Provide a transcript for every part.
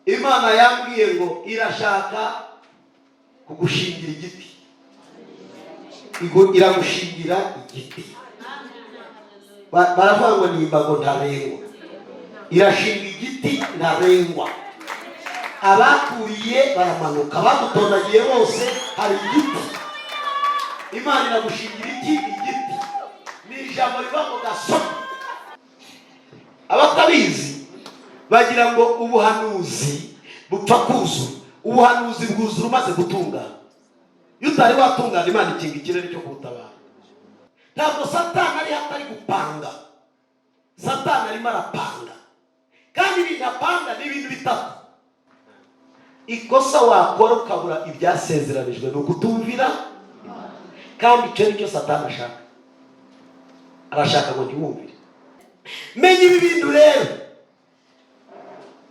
Imana yambwiye ngo irashaka kugushingira igiti. Iragushingira igiti. Baravuga ngo ni imbago ntarengwa. Irashinga igiti ntarengwa. Abakuriye baramanuka, bagutondagiye bose, hari igiti. Imana iragushingira iki? Igiti. Ni ijambo rivuga ngo gasoma. Abatabizi bagira ngo ubuhanuzi bupfa kuzura. Ubuhanuzi bwuzura umaze gutungana. Iyo utari watungana, Imana ikinga ikirere cyo kuwutabara. Ntabwo Satani ari hatari gupanga. Satani arimo arapanga, kandi ibintu apanga ni ibintu bitatu. Ikosa wakora ukabura ibyasezeranijwe ni ukutumvira, kandi icyo ni cyo Satani ashaka. Arashaka ngo ntiwumvire. Menya ibi bintu rero: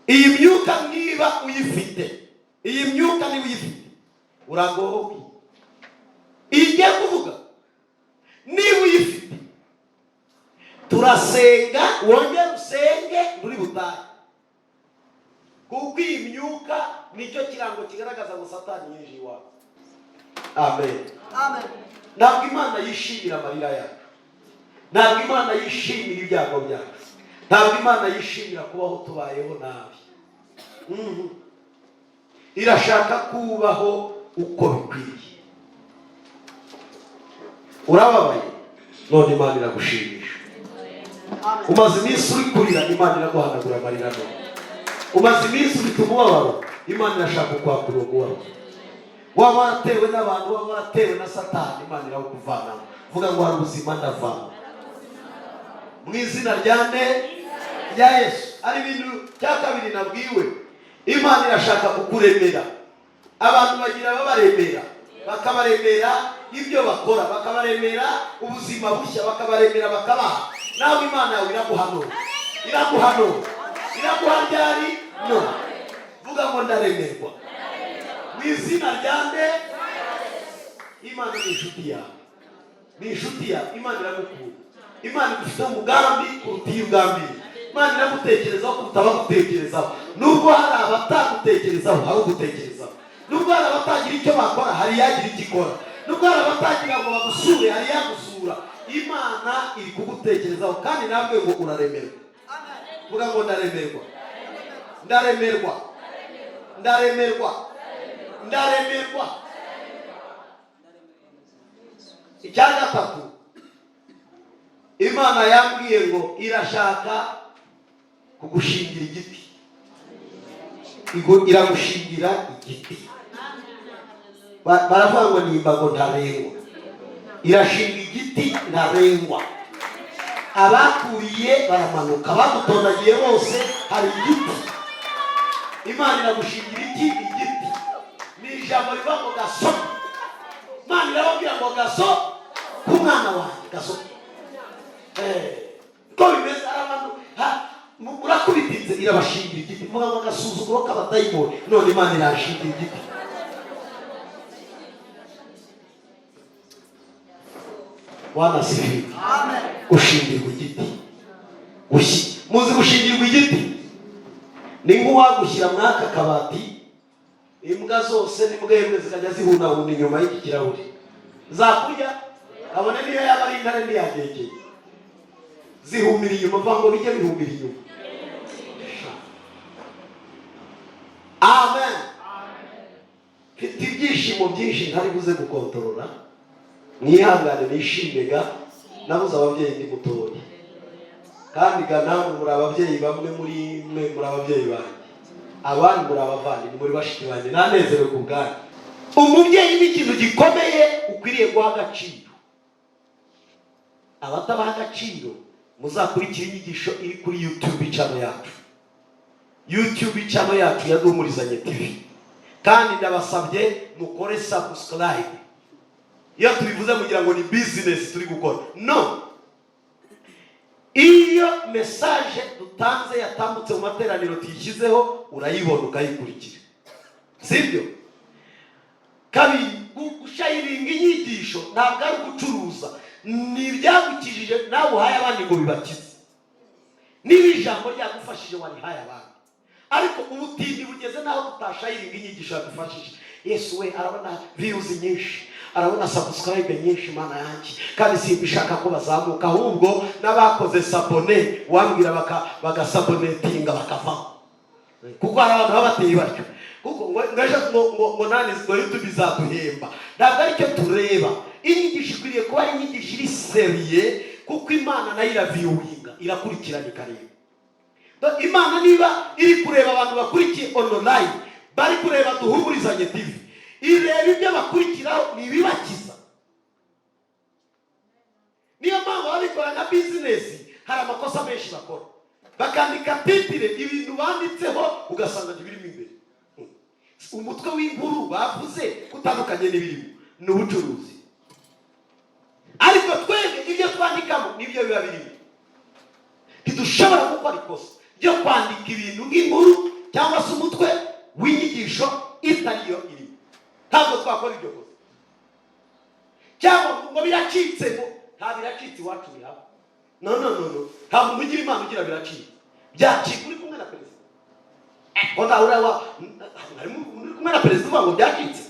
iyi myuka niba uyifite, iyi myuka niba uyifite, uragowe. Iyi ngiye kuvuga, niba uyifite, turasenga, wongere usenge muri butahe, kuko iyi myuka nicyo kirango kigaragaza ngo Satani yinjiye iwawe. Amen. Amen. Ntabwo Imana yishimira amarira yacu, ntabwo Imana yishimira ibyago byacu, ntabwo Imana yishimira kubaho tubayeho nabi. Irashaka kubaho uko bikwiye. Urababaye none, Imana iragushimisha. Amen. Umaze iminsi uri kurira, Imana iraguhanagura amarira none. Umaze iminsi ufite umubabaro, Imana irashaka kukwakura uwo mubabaro. Waba waratewe n'abantu, waba waratewe na Satani, Imana irawukuvanamo. Vuga ngo hari ubuzima ndavamo mu izina rya nde? Rya Yesu. Hari ibintu cya kabiri nabwiwe: Imana irashaka kukuremera. Abantu bagira babaremera, bakabaremera ibyo bakora, bakabaremera ubuzima bushya, bakabaremera, bakabaha. Nawe Imana yawe iraguhanura, iraguhanura, iraguha ryari none. Vuga ngo ndaremerwa mu izina rya nde? Imana ni inshuti yawe, ni inshuti yawe. Imana iragukunda. Imana igufiteho umugambi kuruta iyo ugambiriye. Imana iragutekerezaho kuruta abagutekerezaho. Nubwo hari abatagutekerezaho, hari ugutekerezaho. Nubwo hari abatagira icyo bakora, hari iyagira icyo ikora. Nubwo hari abatagira ngo bagusure, hari iyagusura. Imana iri kugutekerezaho, kandi nawe ngo uraremerwa. Vuga ngo ndaremerwa, ndaremerwa, ndaremerwa, ndaremerwa. Icya gatatu, Imana yambwiye ngo irashaka kugushingira igiti. Iragushingira igiti. Baravuga ngo ni imbago ntarengwa. Irashinga igiti ntarengwa. Abakuriye baramanuka, bagutondagiye bose, hari igiti. Imana iragushingira iki? Igiti. Ni ijambo rivuga ngo gaso. Imana irababwira ngo gaso ku mwana wanjye, gaso. Ko bimeze, ari abantu murakubititse, irabashingira igiti. Muvuga ngo agasuzuguro k'abadayimoni, none Imana irashingira igiti. Bwana asifiwe. Amen. Gushingirwa igiti. Muzi gushingirwa igiti? Ni nk'uwagushyira muri aka kabati, imbwa zose n'imbwebwe zikajya zihunahuna inyuma y'iki kirahuri. Zakurya kabone niyo yaba ari intare ntiyagegeye, zihumira inyuma. Mvuga ngo bijye bihumira inyuma. Amen. Mfite ibyishimo byinshi ntari buze gukontorora. Mwihangane nishime ga. Nabuze ababyeyi ndi mutoya, kandi ga namwe muri ababyeyi. Bamwe muri mwe muri ababyeyi banjye, abandi muri abavandimwe, muri bashiki banjye. Nanezerewe ku bwanyu. Umubyeyi ni ikintu gikomeye ukwiriye guha agaciro. Abatabaha agaciro, muzakurikire inyigisho iri kuri YouTube channel yacu, YouTube channel yacu ya Duhumurizanye TV. Kandi ndabasabye mukore subscribe. Iyo tubivuze mugira ngo ni business turi gukora. No iyo message dutanze yatambutse mu materaniro tuyishyizeho, urayibona ukayikurikira, sibyo? Kabiri, gusharinga inyigisho ntabwo ari ugucuruza, ni ibyagukijije nawe uhaye abandi ngo bibakize. Niba ijambo ryagufashije, warihaye abandi. Ariko ubutindi bugeze n'aho tutasharinga inyigisho yadufashije. Yesu we, arabona views nyinshi, arabona subscribe nyinshi. Mana yanjye, kandi simbishaka ko bazamuka, ahubwo n'abakoze s'abonner wambwira bagasabonetinga bakavaho, kuko hari abantu baba bateye batyo. Kuko ngo ejo ngo nani, ngo YouTube izaduhemba. Ntabwo aricyo tureba. Inyigisho ikwiriye kuba ari inyigisho iri sérieux, kuko Imana nayo iraviewinga, irakurikirana, ikareba. Imana niba iri kureba abantu bakurikiye online, bari kureba Duhumurizanye TV, ireba ibyo bakurikiraho ni ibibakiza. Niyo mpamvu babikora nka business. Hari amakosa menshi bakora, bakandika titre, ibintu banditseho ugasanga ntibirimo imbere. Umutwe w'inkuru bavuze utandukanye n'ibirimo, ni ubucuruzi. Ariko twebwe ibyo twandikamo nibyo biba birimo. Ntidushobora gukora ikosa ryo kwandika ibintu nk'inkuru cyangwa se umutwe w'inyigisho itari yo irimo. Ntabwo twakora iryo kosa, cyangwa ngo biracitse, ngo nta biracitse iwacu bihaba. No, no, no, no, nta muntu ugira Imana ugira biracitse. Byacika uri kumwe na perezida, ngo ntawe uriya uri kumwe na perezida uvuga ngo byacitse.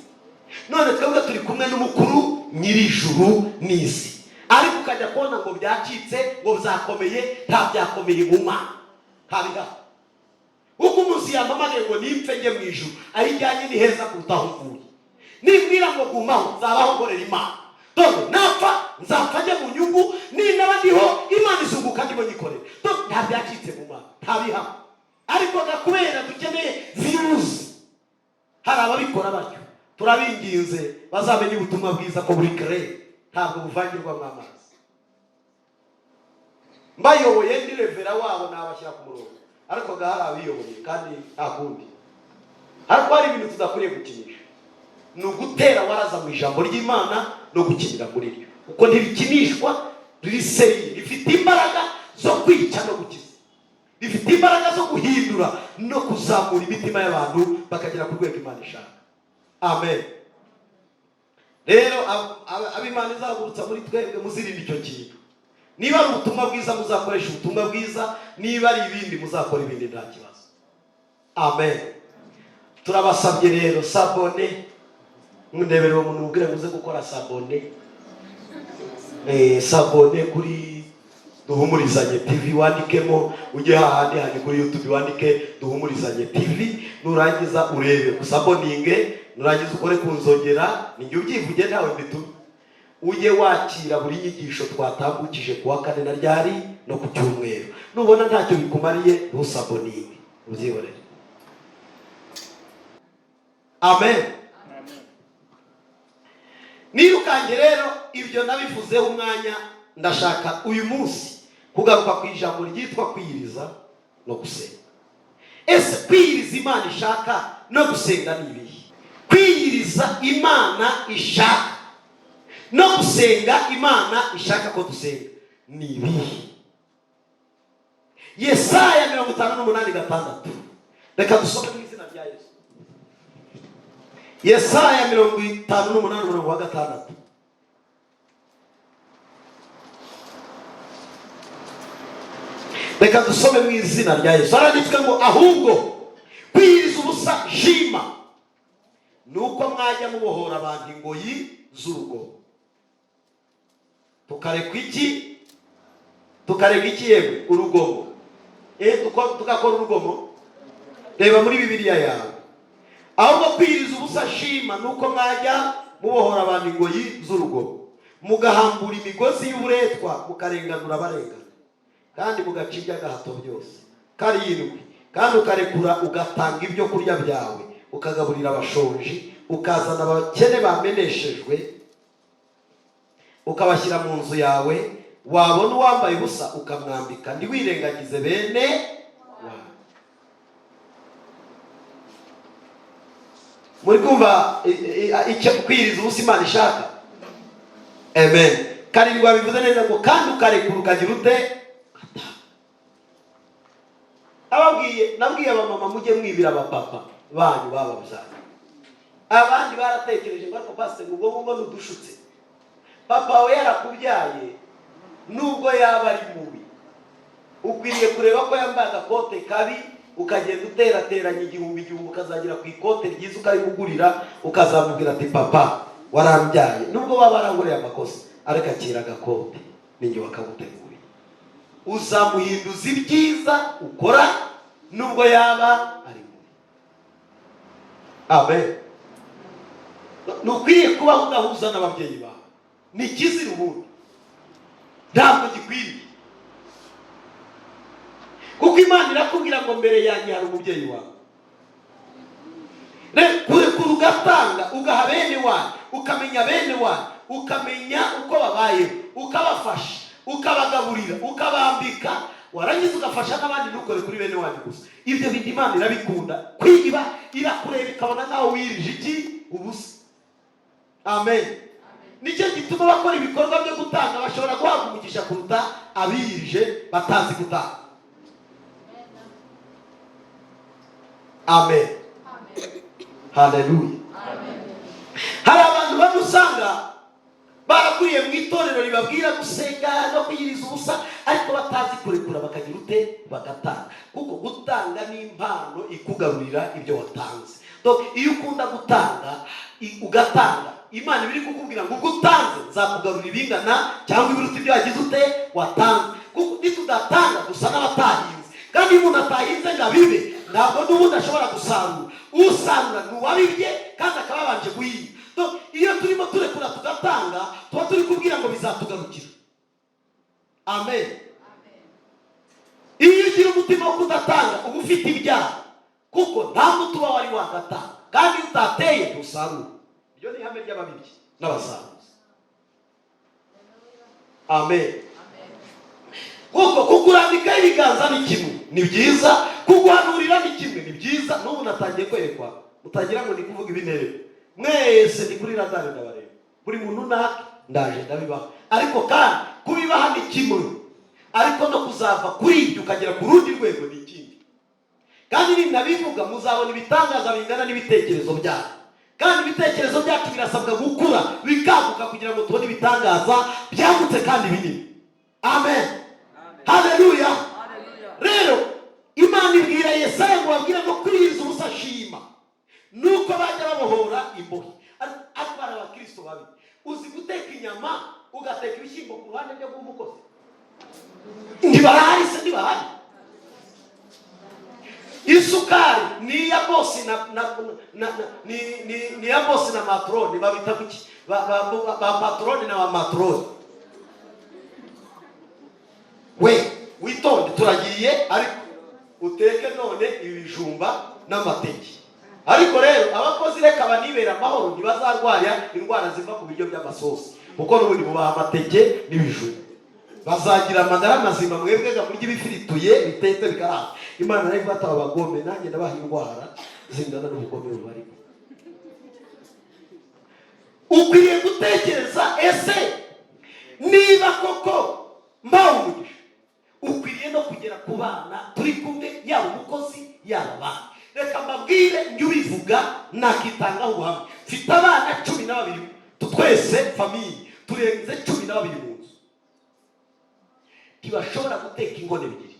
None twebwe turi kumwe n'umukuru nyir'ijuru n'isi, ariko ukajya kubona ngo byacitse, ngo byakomeye. Nta byakomeye mu Mana, nta bihaba. Uko umunsi yampamagaye ngo nimpfe njye mu ijuru, aho ijyanye ni heza kuruta aho mvuye. Nimbwira ngo gumaho, nzabaho nkorera Imana. Dore napfa, nzapfa njye mu nyungu, ninaba ndiho, Imana izunguka ndimo nyikorera. Dore nta byacitse mu Mana, nta bihaba. Ariko kubera dukeneye views, hari ababikora batyo. Turabinginze, bazamenye ubutumwa bwiza ko buri kare ntabwo buvangirwamo amazi. Mbayoboye, ndi reverend wabo, nabashyira ku murongo, ariko ga hari abiyoboye kandi nta kundi. Ariko hari ibintu tudakwiriye gukinisha, ni ugutera waraza mu ijambo ry'Imana no gukinira muri ryo, kuko ntirikinishwa, riri sérieux. Rifite imbaraga zo kwica no gukiza, rifite imbaraga zo guhindura no kuzamura imitima y'abantu bakagera ku rwego Imana ishaka. Amen. Rero ab'Imana izahagurutsa muri twebwe, muzirinde icyo kintu. Niba ari ubutumwa bwiza, muzakoresha ubutumwa bwiza. Niba ari ibindi, muzakora ibindi, nta kibazo. Amen. Turabasabye rero, s'abonner. Ndebere uwo muntu, mubwire ngo uze gukora s'abonner. S'abonner kuri Duhumurizanye TV, wandikemo, ujye hahandi handi kuri YouTube, wandike Duhumurizanye TV. Nurangiza urebe, usaboninge, nurangiza ukore ku nzogera. Ninjye ubyivuge, ntawe mbitumye. Ujye wakira buri nyigisho twatambukije ku wa kane na ryari no ku cyumweru. Nubona ntacyo bikumariye, ntusaboninge, ubyihorere. Amen. Nirukange rero, ibyo nabivuzeho umwanya. Ndashaka uyu munsi kugaruka ku ijambo ryitwa kwiyiriza no gusenga. Ese kwiyiriza Imana ishaka no gusenga ni ibihe? Kwiyiriza Imana ishaka no gusenga Imana ishaka ko dusenga ni ibihe? Yesaya 58:6. Reka dusome mu izina rya Yesu. Yesaya 58, umurongo wa 6. Reka dusome mu izina rya Yesu. Haranditswe ngo: "Ahubwo kwiyiriza ubusa shima ni uko mwajya mubohora abantu ingoyi z'urugo." Tukareka iki? Tukareka iki yewe? Urugomo. Tugakora urugomo. Reba muri Bibiliya yawe: "Ahubwo kwiyiriza ubusa shima ni uko mwajya mubohora abantu ingoyi z'urugomo, mugahambura imigozi y'uburetwa, mukarenganura abarengana, kandi mugaca iby'agahato byose." 7: "Kandi ukarekura, ugatanga ibyo kurya byawe, ukagaburira abashonji, ukazana abakene bameneshejwe, ukabashyira mu nzu yawe, wabona uwambaye ubusa ukamwambika, ntiwirengagize bene wawe." Muri kumva icyo kwiyiriza ubusa Imana ishaka? Amen. 7 wabivuze neza ngo: "Kandi ukarekura, ukagira ute?" Ababwiye, nabwiye abamama, mujye mwibira abapapa banyu bababyaye. Abandi baratekereje ngo: "Ariko pasiteri, ubwo ngubwo ntudushutse." Papa we yarakubyaye, nubwo yaba ari mubi, ukwiriye kureba ko yambaye agakote kabi. Ukagenda uterateranya igihumbi igihumbi, ukazagera ku ikote ryiza, ukarikugurira, ukazamubwira ati: "Papa, warambyaye, nubwo waba waranguriye amakosa, ariko akira agakote, ninjye wakaguteguriye." Uzamuhinduza ibyiza ukora nubwo yaba ari mubi. Amen. Ntukwiye kubaho udahuza n'ababyeyi bawe. Ni ikizira ubundi, ntabwo gikwiriye, kuko Imana irakubwira ngo: "Mbere yanjye hari umubyeyi wawe." Kurekura ugatanga, ugaha bene wanyu, ukamenya bene wanyu, ukamenya uko babayeho, ukabafasha, ukabagaburira, ukabambika, warangiza ugafasha n'abandi, ntukore kuri bene wanyu gusa. Ibyo bintu Imana irabikunda. Kwiba irakureba ikabona nkaho wirije iki? Ubusa. Amen. Nicyo gituma bakora ibikorwa byo gutanga bashobora guhabwa umugisha kuruta abiyirije batazi gutanga. Amen, haleluya. Hari abantu bamwe usanga barakuriye mu itorero ribabwira gusenga no kwiyiriza ubusa, ariko batazi kurekura bakagira ute? Bagatanga. Kuko gutanga ni impano ikugarurira ibyo watanze. Donc, iyo ukunda gutanga, ugatanga, Imana iba iri kukubwira ngo: "Ubwo utanze, nzakugarurira ibingana cyangwa ibiruta ibyo wagize ute? Watanze." Kuko nitudatanga dusa n'abatahinze, kandi iyo umuntu atahinze ngo abibe, ntabwo n'ubundi ashobora gusarura. Usarura ni uwabibye kandi akaba yabanje guhinga. Donc, iyo turimo turekura tugatanga, tuba turi kubwira ngo bizatugarukira. Amen. Iyo ugira umutima wo kudatanga, uba ufite ibyaha, kuko nta muti uba wari wagatanga, kandi iyo utateye ntusarura. Iryo ni ihame ry'ababibyi n'abasaruzi. Amen. Kuko kukurambikaho ibiganza ni kimwe, ni byiza. Kuguhanurira ni kimwe, ni byiza. N'ubu natangiye kwerekwa, mutagira ngo ni kuvuga ibintereko. Mwese ni kuri radari, ndabareba buri muntu nake, ndaje ndabibaha. Ariko kandi kubibaha ni kimwe, ariko no kuzava kuri ibyo ukagera ku rundi rwego ni ikindi. Kandi ninabivuga, muzabona ibitangaza bingana n'ibitekerezo byanyu. Kandi ibitekerezo byacu birasabwa gukura, bikaguka, kugira ngo tubone ibitangaza byagutse kandi binini. Amen, haleluya. Rero Imana ibwira Yesaya ngo babwire ngo kwiyiriza ubusa shima nuko bajya babohora imbohe. Ariko hari abakristo babi. Uzi guteka inyama, ugateka ibishyimbo ku ruhande byo guha umukozi? Ntibahari se? Ntibahari? Isukari ni iya bosi na ni iya bosi na matroni. Babita kuki? Ba patroni na ba matroni. We witonde, turagiye, ariko uteke none ibijumba n'amateke. Ariko rero abakozi reka banibera amahoro, ntibazarwara indwara ziva ku biryo by'amasosi, kuko n'ubundi mubaha amateke n'ibijumba, bazagira amagara mazima. Mwebwe ga murya ibifirituye bitetse bikaranga. Imana nayo ifata aba bagome, nanjye ndabaha indwara zingana n'ubugome bubarimo. Ukwiriye gutekereza: ese niba koko mpawe umugisha, ukwiriye no kugera ku bana turi kumwe, yaba umukozi, yaba abana. Reka mbabwire, njye ubivuga nakitangaho ubuhamya. Mfite abana 12. Twese famille turenze 12 mu nzu. Ntibashobora guteka inkono ebyiri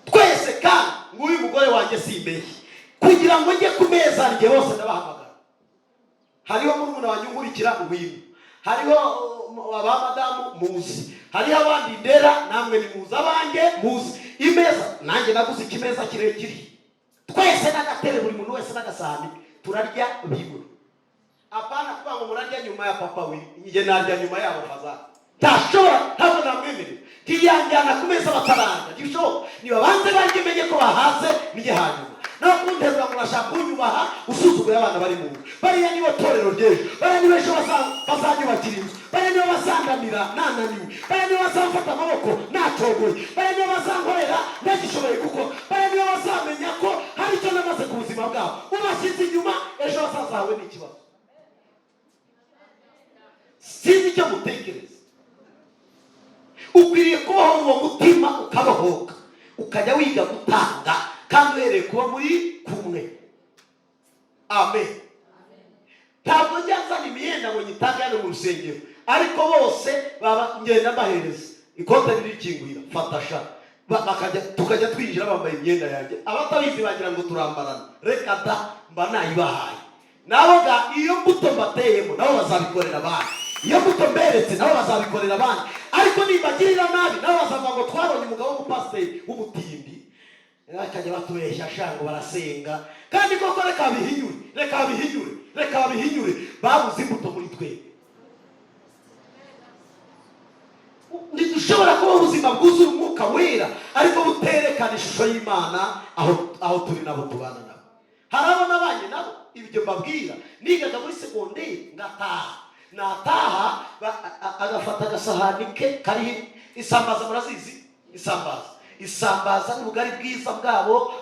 twese. Kandi nguyu mugore wanjye, simbeshye, kugira ngo njye ku meza njye bose ndabahamagara. Hariho murumuna wanjye unkurikira, ngwino. Hariho aba madamu muzi, hariho abandi ndera, namwe ni muzi, abanjye muzi. Imeza nanjye naguze ikimeza kirekire, twese n'agatebe, buri muntu wese n'agasahani, turarya bimwe. Apana kuvuga ngo murarya nyuma ya papa we, njye narya nyuma yabo fazari. Ntashobora, ntabwo namwemerera. Ntiyanjyana ku meza batararya, ntibishoboka. Nibabanze banjye, menye ko bahaze, nijye hanyuma. Naho kunterura ngo urashaka kunyubaha usuzuguye abana bari mu nzu, bariya nibo torero ry'ejo, bariya nibo ejo bazanyubakira inzu, bariya nibo bazandamira nananiwe, bariya nibo bazamfata amaboko nacogoye, bariya nibo bazankorera ntagishoboye gukora, bariya nibo bazamenya ko hari icyo namaze ku buzima bwabo. Ubashyize inyuma, ejo hazaza hawe ni ikibazo. Sinzi icyo mutekereza. Ukwiriye kubaho uwo mutima, ukabohoka, ukajya wiga gutanga, kandi uhereye kuba muri kumwe. Amen. Ntabwo njya nzana imyenda ngo nyitange hano mu rusengero, ariko bose baba ngenda mbahereza. Ikote ririkingurira, fata sha. Bakajya tukajya twinjira bambaye imyenda yanjye. Abatabizi bagira ngo turambarana. Reka da, mba nayibahaye. Nabo ga iyo mbuto mbateyemo, nabo bazabikorera abandi. Iyo mbuto mberetse, nabo bazabikorera abandi. Ariko nibagirira nabi, nabo bazavuga ngo twabonye umugabo w'umupasiteri w'umutindi, bakajya batubeshya sha ngo barasenga. Kandi koko, reka babihinyure, reka babihinyure, reka babihinyure. Babuze imbuto muri twebwe. Ntidushobora kuba ubuzima bwuzuye Umwuka Wera ariko buterekana ishusho y'Imana aho turi nabo tubana nabo. Hari abo nabanye nabo, ibyo mbabwira, nigaga muri segonderi, ngataha, nataha agafata agasahani ke kariho isambaza. Murazizi isambaza? Isambaza n'ubugari bwiza bwabo.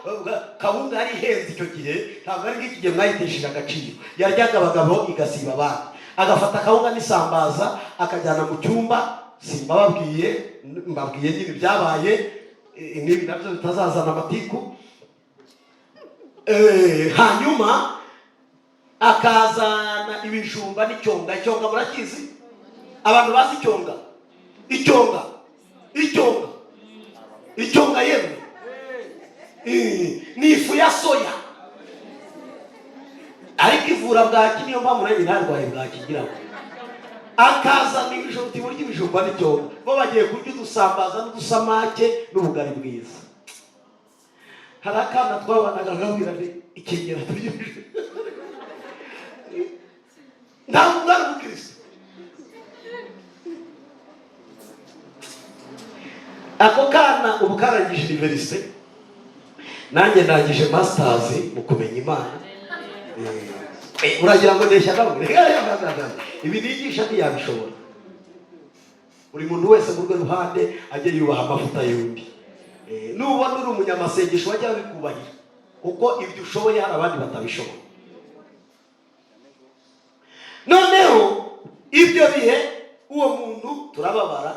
Kawunga yari ihenze icyo gihe, ntabwo ari nk'iki gihe mwayitesheje agaciro. Yaryaga abagabo igasiba abandi. Agafata akawunga n'isambaza akajyana mu cyumba. Simbababwiye, mbabwiye nyine ibyabaye. N'ibi nabyo bitazazana amatiku. Hanyuma akazana ibijumba n'icyonga. Icyonga murakizi? Abantu bazi icyonga? Icyonga, icyonga, icyonga, yemwe. Ni ifu ya soya ariko ivura bwaki. Niyo mpamvu nanjye ntarwaye bwaki. Ngira ngo akazana ibijumba, uti burya ibijumba n'icyonga, bo bagiye kurya udusambaza n'udusamake n'ubugari bwiza. Hari akana twabanaga, nkabwira nti ikengera turya ibijumba. Ntabwo umwana umukristo ako kana ubu karangije université, nanjye ndangije masters mu kumenya Imana. Uragira ngo ndeshya nawe? Ibi nigisha ntiyabishobora. Buri muntu wese mu rwe ruhande ajye yubaha amavuta y'undi. Nubona uri umunyamasengesho, wajya babikubahira, kuko ibyo ushoboye hari abandi batabishoboye. Noneho ibyo bihe uwo muntu turababara.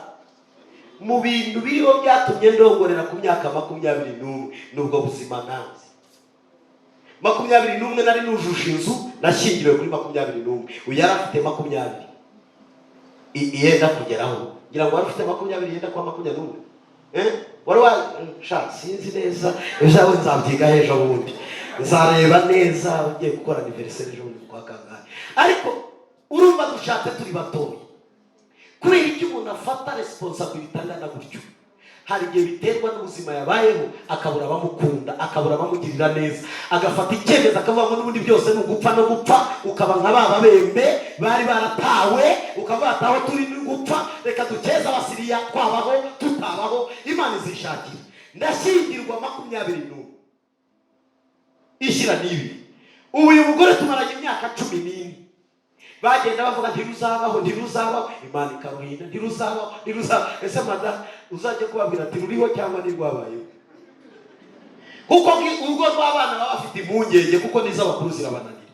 Mu bintu biriho byatumye ndongorera ku myaka 21, nubwo buzima nanze. 21 nari nujuje inzu. Nashyingiriwe kuri 21, uyu yari afite 20 yenda kugeraho. Ngira ngo wari ufite 20 yenda kuba 21. Wari wa sha, sinzi neza ibyawe, nzabyiga ejo bundi, nzareba neza ugiye gukora anniversaire ejo bundi kwa kangahe. Ariko urumva dushatse turi batoya. Kubera icyo umuntu afata responsabilité angana gutyo, hari igihe biterwa n'ubuzima yabayeho, akabura abamukunda, akabura abamugirira neza, agafata icyemezo akavuga ngo n'ubundi byose ni ugupfa no gupfa. Ukaba nka ba babembe bari baratawe, ukavuga ati aho turi ni gupfa, reka dukeze Abasiriya, twabaho tutabaho Imana izishakira. Ndashyingirwa 21 ishyira n'ibiri. Ubu uyu mugore tumaranye imyaka 14. Bagenda bavuga ntiruzabaho, ntiruzabaho, Imana ikarurinda. Ntiruzabaho, ntiruzabaho. Ese madamu uzajya kubabwira ati ruriho cyangwa ntirwabayeho? Kuko urugo rw'abana baba bafite impungenge, kuko n'iz'abakuru zirabananira.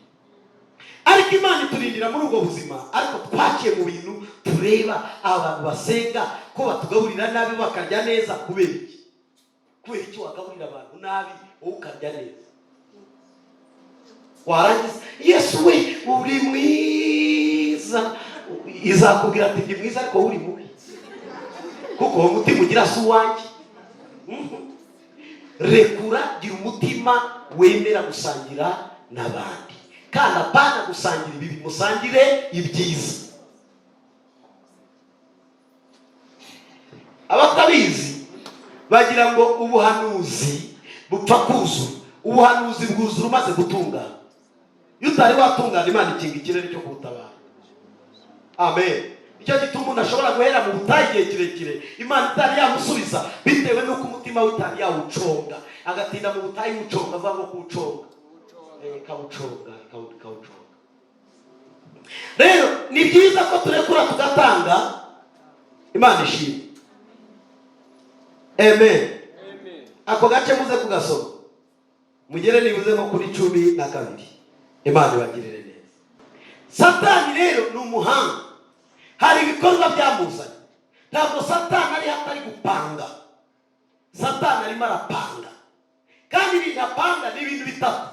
Ariko Imana iturindira muri ubwo buzima. Ariko twaciye mu bintu tureba abantu basenga ko batugaburira nabi bakarya neza. Kubera iki? Kubera iki wagaburira abantu nabi wowe ukarya neza? Warangiza, Yesu we uri mwiza, izakubwira ati ndi mwiza ariko wowe uri mubi, kuko uwo mutima ugira si uwanjye. Rekura, gira umutima wemera gusangira n'abandi, kandi apana gusangira ibibi, musangire ibyiza. Abatabizi bagira ngo ubuhanuzi bupfa kuzura. Ubuhanuzi bwuzura umaze gutungana. Iyo utari watungana, Imana ikinga ikirere cyo kuwutabara. Amen. Nicyo gituma umuntu ashobora guhera mu butayu igihe kirekire Imana itari yamusubiza, bitewe n'uko umutima we utari yawuconga, agatinda mu butayu wuconga. Avuga ngo kuwuconga. Kawuconga, kawuconga. Rero ni byiza ko turekura tugatanga. Imana ishimwe. Amen. Ako gace muze kugasoma, mugere nibuze nko kuri 12. Imana ibagirire neza. Satani rero ni umuhanga, hari ibikorwa byamuzanye. Ntabwo Satani ari hatari gupanga. Satani arimo arapanga, kandi ibintu apanga ni ibintu bitatu.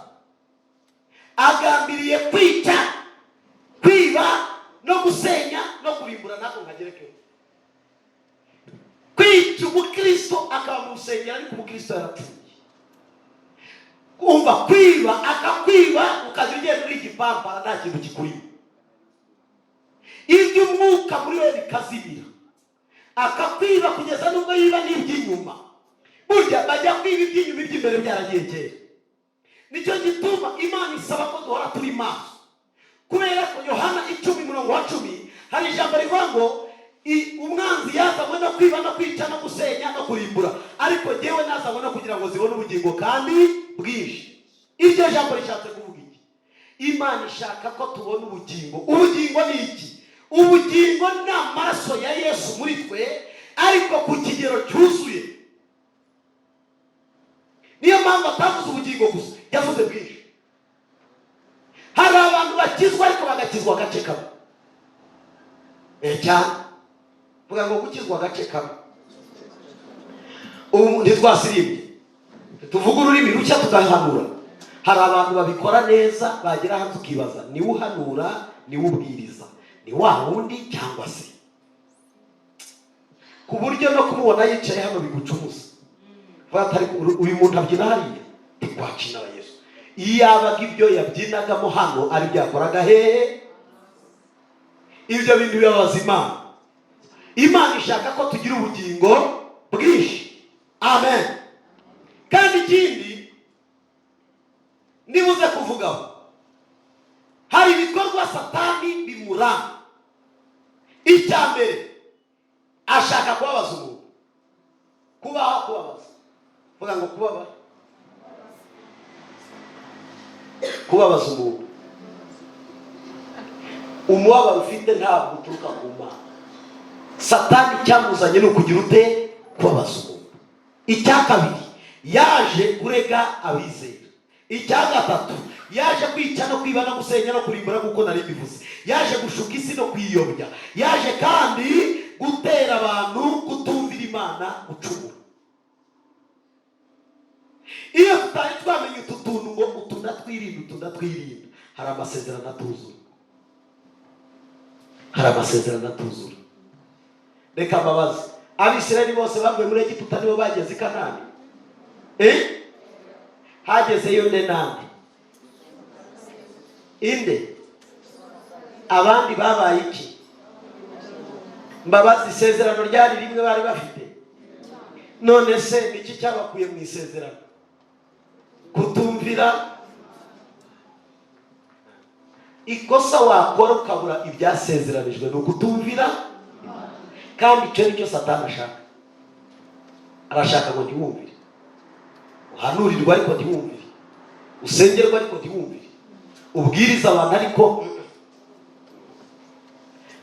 Agambiriye kwica, kwiba no gusenya no kurimbura. Ntabwo nkagerekeho. Kwica umukristo akaba mu rusengero, ariko umukristo yarapfuye. Kumva kwiba, akakwiba, ukajya ugenda uri igipampara, nta kintu kikurimo, iby'umwuka muri we bikazimira, akakwiba kugeza n'ubwo yiba n'iby'inyuma. Burya bajya kwiba iby'inyuma, iby'imbere byaragiye kera. Nicyo gituma Imana isaba ko duhora turi maso, kubera ko Yohana 10 umurongo wa 10 hari ijambo rivuga ngo umwanzi yazanywe no kwiba no kwica no gusenya no kurimbura, ariko jyewe nazanywe no kugira ngo zibone ubugingo kandi bwinshi. Iryo jambo rishatse kuvuga iki? Imana ishaka ko tubona ubugingo. Ubugingo ni iki? Ubugingo ni amaraso ya Yesu muri twe, ariko ku kigero cyuzuye. Niyo mpamvu atavuze ubugingo gusa, yavuze bwinshi. Hari abantu bakizwa ariko bagakizwa agace kamwe. Cyane, vuga ngo gukizwa agace kamwe. Ubu ntitwasirimbye, tuvuge ururimi rushya, tugahanura. Hari abantu babikora neza, bagera hanze ukibaza niwe uhanura, niwe ubwiriza, ni wa wundi cyangwa se, ku buryo no kumubona yicaye hano bigucumuza. Vuga ati, "Ariko uyu muntu abyina hariya ntikwakina Yesu." Iyo yabaga ibyo yabyinagamo hano ari byo yakoraga hehe? Ibyo bintu bibabaza Imana. Imana ishaka ko tugira ubugingo bwinshi. Amen. Kandi ikindi nibuze kuvugaho, hari ibikorwa Satani bimuranga. Icya mbere, ashaka kubabaza umuntu. Kubaha, kubabaza. Vuga ngo kubabara, kubabaza umuntu. Umubabaro ufite ntabwo uturuka ku Mana. Satani icyamuzanye ni ukugira ute? Kubabaza umuntu. Icya kabiri, yaje kurega abizera. Icya gatatu, yaje kwica no kwiba no gusenya no kurimbura, nk'uko nari mbivuze. Yaje gushuka isi no kuyiyobya. Yaje kandi gutera abantu kutumvira Imana, gucumura. Iyo tutari twamenya utu tuntu ngo utu ndatwirinda, utu ndatwirinda, hari amasezerano atuzura, hari amasezerano atuzura. Reka mbabaze: Abisirayeli bose bavuye muri Egiputa nibo bageze i Kanani? Eh? Hagezeyo nde nande? Inde? Abandi babaye iki? Mbabazi, isezerano ryari rimwe bari bafite. None se niki cyabakuye mu isezerano? Kutumvira. Ikosa wakora ukabura ibyasezeranijwe ni ukutumvira, kandi icyo nicyo Satani ashaka. Arashaka ngo ntiwumvire, uhanurirwe ariko ntiwumvire, usengerwe ariko ntiwumvire, ubwiriza abantu ariko,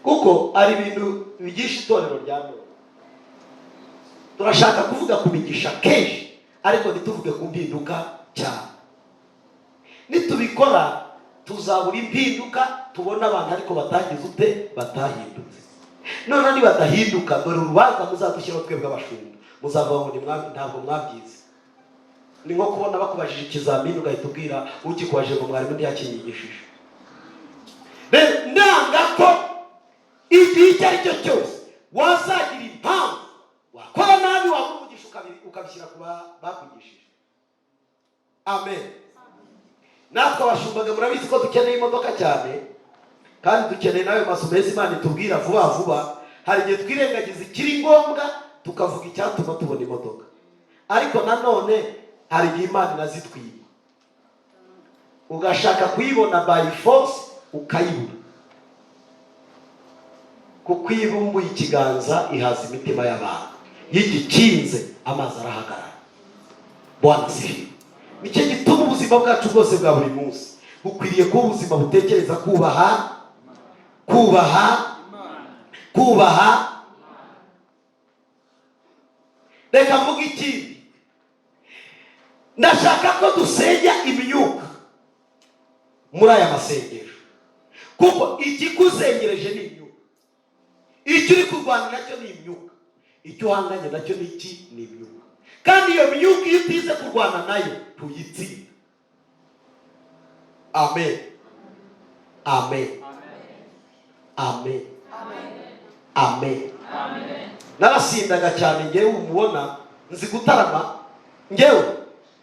kuko ari ibintu bigisha itorero rya none. Turashaka kuvuga ku migisha kenshi, ariko ntituvuge ku mpinduka cyane. Nitubikora tuzabura impinduka, tubona abantu ariko batagize ute? Batahindutse. None nibadahinduka, dore urubanza muzadushyiraho twebwe abashumba. Muzavuga ngo ntabwo mwabyize. Ni nko kubona bakubajije ikizamini, ugahita ubwira ukikubajije ngo mwarimu ntiyakinyigishije. Rero ndanga ko igihe icyo ari cyo cyose wazagira impamvu wakora nabi, wabura umugisha, ukabishyira ku bakwigishije. Amen. Natwe abashumbaga murabizi ko dukeneye imodoka cyane, kandi dukeneye n'ayo mazu meza Imana itubwira vuba vuba. Hari igihe twirengagiza ikiri ngombwa, tukavuga icyatuma tubona imodoka. Ariko nanone hari igihe Imana inazitwiba, ugashaka kuyibona by force ukayibura, kuko iyo ibumbuye ikiganza ihaza imitima y'abantu. Iyo igikinze, amazi arahagarara. Bwana asifiwe. Nicyo gituma ubuzima bwacu bwose bwa buri munsi bukwiriye kuba ubuzima butekereza kubaha, kubaha, kubaha. Reka mvuge ikindi. Ndashaka ko dusenya imyuka muri aya masengesho, kuko ikikuzengereje ni imyuka, icyo uri kurwana nacyo ni imyuka, icyo uhanganye nacyo ni iki? Ni imyuka. Kandi iyo myuka iyo utize kurwana nayo tuyitsinda. Amen, amen, amen, amen. Narasindaga cyane ngewe, umubona nzi gutarama ngewe.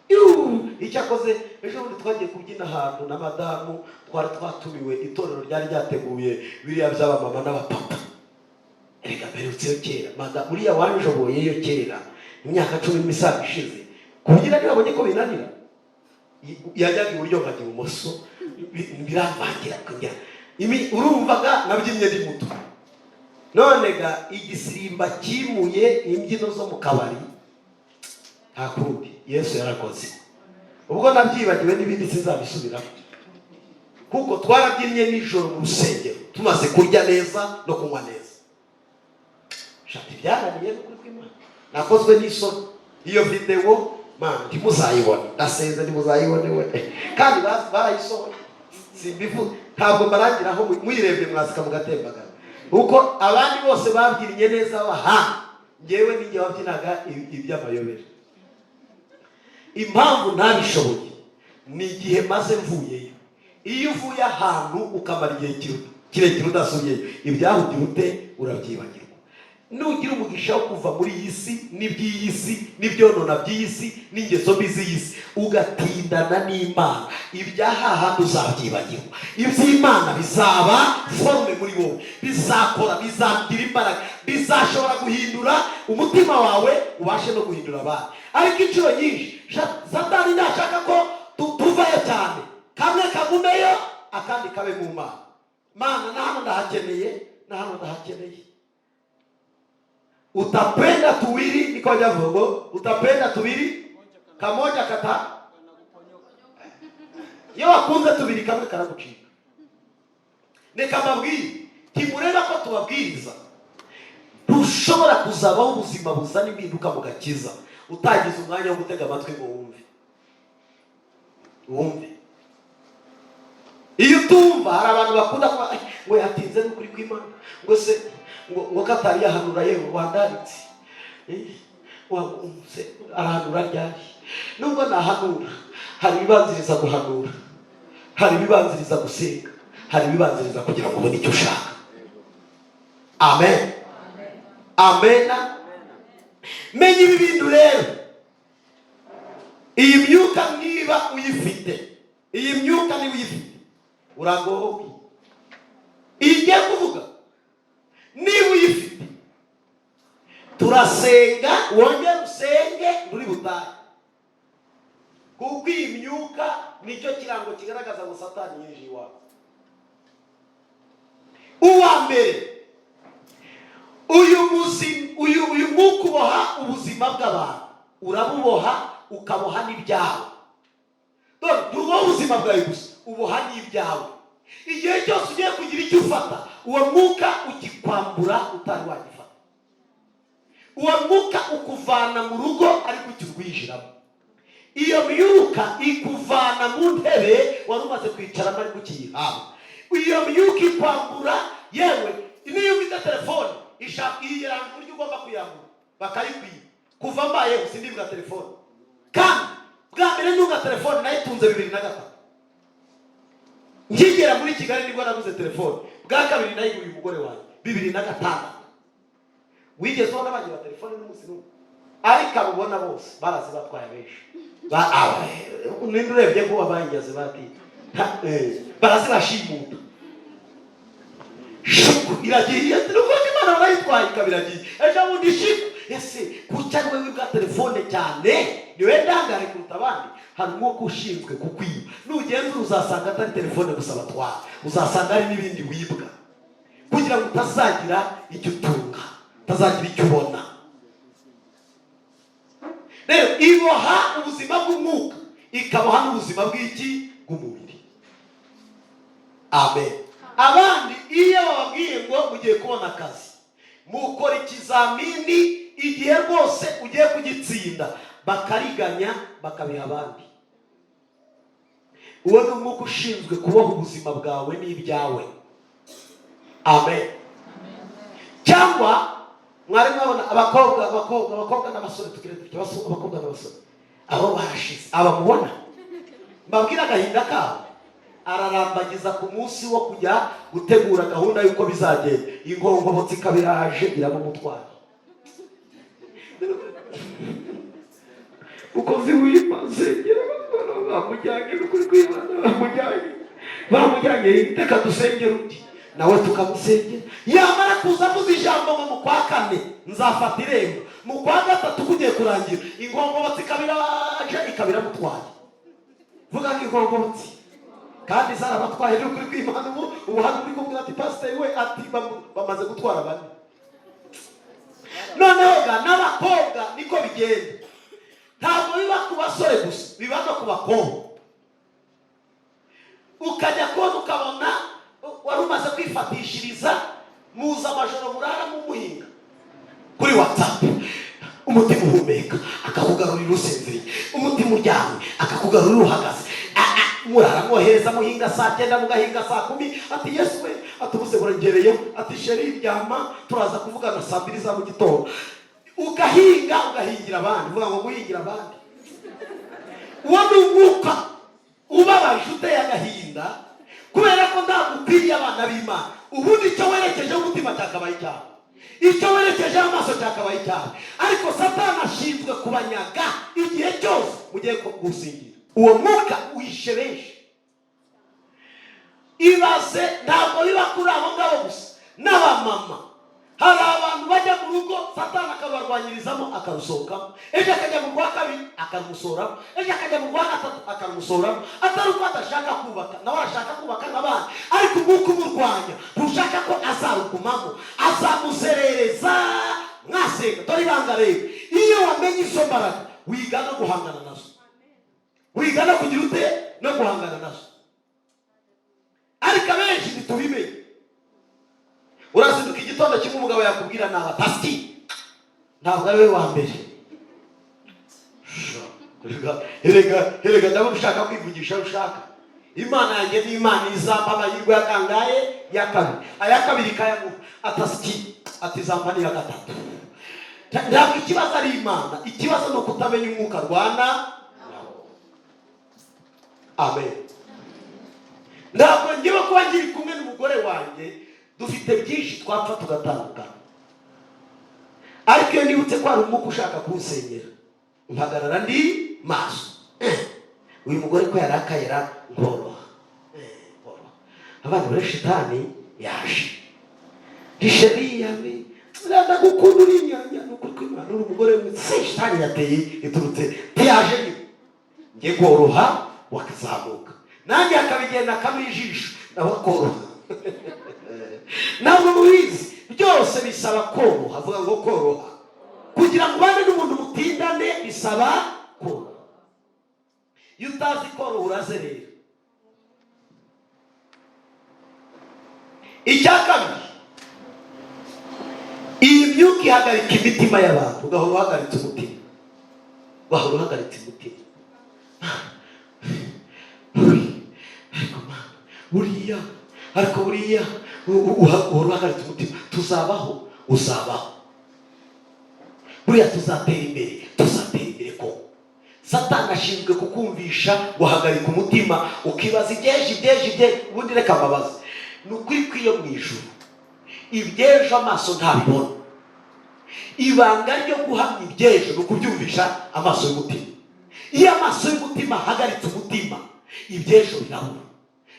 Yuuu, icyakoze ejo bundi twagiye kubyina ahantu na madamu, twari twatumiwe, itorero ryari ryateguye biriya by'abamama n'abapapa. Erega mperutseyo kera, madamu uriya wanjoboyeyo kera, imyaka 10 n'imisago ishize. Kubyina ntibabonye ko binanira, yajyaga iburyo nkajya ibumoso, biramvangira kongera. Urumvaga nabyinnye ndi muto. None ga igisimba cyimuye imbyino zo mu kabari, nta kundi. Yesu yarakoze, ubwo nabyibagiwe n'ibindi sinzabisubiramo, kuko twarabyinnye nijoro mu rusengero tumaze kurya neza no kunywa neza. Shati byananiye n'ukuri kw'Imana, nakozwe n'isoni. Iyo videwo man ntimuzayibone, ndasenze ntimuzayibone we. Kandi barayisohoye, simbivuze, ntabwo mbarangiraho. Muyirebye mwasika mugatembagara, kuko abandi bose babyinnye neza b'abahanga, ngewe ninjye wabyinaga iby'amayobera. Impamvu ntabishoboye ni igihe maze mvuyeyo. Iyo uvuye ahantu ukamara igihe kirekire udasubiyeyo, ibyahugira ute? Urabyibagirwa. Nugira umugisha wo kuva muri iyi si n'iby'iyi si n'ibyonona by'iyi si n'ingeso mbi z'iyi si, ugatindana n'Imana, ibya hahandi uzabyibagirwa. Iby'Imana bizaba forme muri wowe, bizakora, bizagira imbaraga, bizashobora guhindura umutima wawe, ubashe no guhindura abandi. Ariko inshuro nyinshi Satani ntashaka ko tuvayo cyane, kamwe kagumeyo akandi kabe mu Mana. Mana, na hano ndahakeneye, na hano ndahakeneye. Utapenda tuwili, niko bavuga ngo utapenda tubiri, kamoja kata. Iyo wakunze tubiri, kamwe karagucika. Reka mbabwire, ntimureba ko tubabwiriza? Ntushobora kuzabaho ubuzima buzana impinduka mu gakiza utagize umwanya wo gutega amatwi ngo wumve, wumve. Iyo utumva, hari abantu bakunda kuba "Ay, ngo yatinze n'ukuri kw'Imana, ngo se ngo katari yahanura, yewe wandaritse. Se arahanura ryari?" Nubwo nahanura, hari ibibanziriza guhanura, hari ibibanziriza gusenga, hari ibibanziriza kugira ngo ubone icyo ushaka. Amen, amena. Menya ibi bintu rero: iyi myuka niba uyifite, iyi myuka niba uyifite, uragowe. Iyi ngiye kuvuga, niba uyifite, turasenga, wongere usenge muri butayu, kuko iyi myuka nicyo kirango kigaragaza ngo Satani yinjiye iwawe. Uwa mbere, uyu uyu mwuka uboha ubuzima bw'abantu, urabuboha, ukaboha n'ibyawe. Dore ntuboha ubuzima bwawe gusa, uboha n'ibyawe. Igihe cyose ugiye kugira icyo ufata, uwo mwuka ukikwambura utari wagifata. Uwo mwuka ukuvana mu rugo ariko ukirwinjiramo. Iyo myuka ikuvana mu ntebe wari umaze kwicaramo ariko ukiyihabwa. Iyo myuka ikwambura, yewe niyo ufite telefone, ishaka iyiranga uburyo ugomba kuyambura bakayikwiba. Kuva mbayeho sindibwa telefone, kandi bwa mbere ntunga telefone nayitunze 2003. Nkigera muri Kigali nibwo naguze telefone. Bwa kabiri nayiguriye umugore wanjye 2006. Wigeze ubona bagira telefone n'umunsi n'umwe? Ariko abo ubona bose barazi batwaye abenshi. Ninde urebye ko wabayigeze bati barazibashimuta? Shuku iragiye, nuko Imana barayitwaye, ikaba iragiye. Ejo bundi shiku. Ese kuki ari wowe wibwa telefone cyane? Niwe ndangare kuruta abandi? Hari umwuka ushinzwe kukwiba. Nugenzura uzasanga atari telefone gusa batwara, uzasanga hari n'ibindi wibwa kugira ngo utazagira icyo utunga, utazagira icyo ubona. Rero iboha ubuzima bw'umwuka, ikaboha n'ubuzima bw'iki? Bw'umubiri. Amen. Abandi iyo bababwiye ngo mugiye kubona akazi, mukora ikizamini, igihe rwose ugiye kugitsinda bakariganya, bakabiha abandi. Uwo ni umwuka ushinzwe kuboha ubuzima bwawe n'ibyawe. Amen. Cyangwa mwari mwabona abakobwa n'abasore, tugire dutya, abakobwa n'abasore abo barashize, aba mubona mbabwire agahinda kabo. Ararambagiza ku munsi wo kujya gutegura gahunda y'uko bizagenda, inkonkobotsi ikaba iraje iramumutwara. Mukozi w'Imana, sengera, bamujyanye n'ukuri kw'Imana, bamujyanye, reka dusengere undi." Nawe tukamusengera, yamara kuza avuze ijambo ngo mu kwa kane nzafata irembo, mu kwa gatatu kugiye kurangira, inkongobotsi ikabiraje, ikaba iramutwaye. Vuga ngo inkongobotsi. Kandi zarabatwaye n'ukuri kw'Imana. Ubu hano uri kumubwira ati: "Pasiteri we," ati "bamaze gutwara bane." Noneho ga n'abakobwa niko bigenda. Ntabwo biba ku basore gusa, biba no ku bakobwa. Ukajya kubona ukabona wari umaze kwifatishiriza, muza amajoro murara mumuhinga kuri WhatsApp, umutima uhumeka akakugarurira usinziriye, umutima uryamye akakugarurira uhagaze. Murara mwohereza, muhinga saa 9, mugahinga saa 10. Ati: "Yesu we!" Ati: "Ubuse burengereyeho." Ati: "Chéri, ryama, turaza kuvugana saa 2 za mu gitondo." Ugahinga, ugahingira abandi. Uvuga ngo guhingira abandi. Uwo ni umwuka ubabaje, uteye agahinda, kubera ko ntabwo ukwiriye abana b'Imana. Ubundi icyo werekejeho umutima cyakabaye icyaha, icyo werekejeho amaso cyakabaye icyaha, ariko Satani ashinzwe kubanyaga igihe cyose mugiye gusingira. Uwo mwuka wishe benshi. Ibaze, ntabwo biba kuri abo ngabo gusa, n'abamama. Hari abantu bajya mu rugo, Satani akabarwanyirizamo, akarusohokamo. Ejo akajya mu rwa kabiri, akarumusohoramo. Ejo akajya mu rwa gatatu, akarumusohoramo. Atari uko adashaka kubaka, nawe arashaka kubaka nk'abandi, ariko umwuka umurwanya ntushaka ko azarugumamo, azamuzerereza. Mwasenga. Dore ibanga rero: iyo wamenye izo mbaraga, wiga no guhangana nazo. Wiga no kugira ute? No guhangana nazo. Ariko abenshi ntitubimenye. Urazinduka igitondo kimwe, umugabo yakubwira nabi, atasiki ntabwo ari we wa mbere. Erega, erega, erega, ndabona ushaka kwivugisha. Ushaka Imana yanjye ni Imana izampa amahirwe ya kangahe? Ya kabiri. Aya kabiri ikayamuha, atasiki ati zampa n'iya gatatu. Ntabwo ikibazo ari Imana, ikibazo ni ukutamenya umwuka arwana nawo. Amen. Ntabwo ngewe kuba ngiri kumwe n'umugore wanjye, dufite byinshi twapfa tugatandukana, ariko iyo nibutse ko hari umwuka ushaka kunsenyera, mpagarara ndi maso. Uyu mugore ko yarakaye ra, nkoroha. Nkoroha. Abana bari, shitani yaje risheri yawe, ndagukunda, uri inyanya, ni ukuri kw'Imana, uri umugore mwiza. Se shitani yateye iturutse ntiyaje nyine, njye nkoroha, wakazamuka nanjye akabigenda akaba ijisho, nawe akoroha. Ntabwo mubizi, byose bisaba koroha. Avuga ngo koroha. Kugira ngo ubane n'umuntu mutindane bisaba koroha. Iyo utazi koroha, urazerera. Icya kabiri, iyi myuka ihagarika imitima y'abantu. Ugahora uhagaritse umutima, ugahora uhagaritse umutima. Ariko Mana, buriya, ariko buriya uhora uhagaritse umutima. Tuzabaho, uzabaho, buriya tuzatera imbere, tuzatera imbere koko. Satani ashinzwe kukumvisha guhagarika umutima, ukibaza iby'ejo, iby'ejo, iby'ejo. Ubundi reka mbabaze, ni ukuri kw'iyo mu ijuru, iby'ejo amaso ntabibona. Ibanga ryo guhamya iby'ejo ni ukubyumvisha amaso y'umutima. Iyo amaso y'umutima ahagaritse umutima, iby'ejo birabura.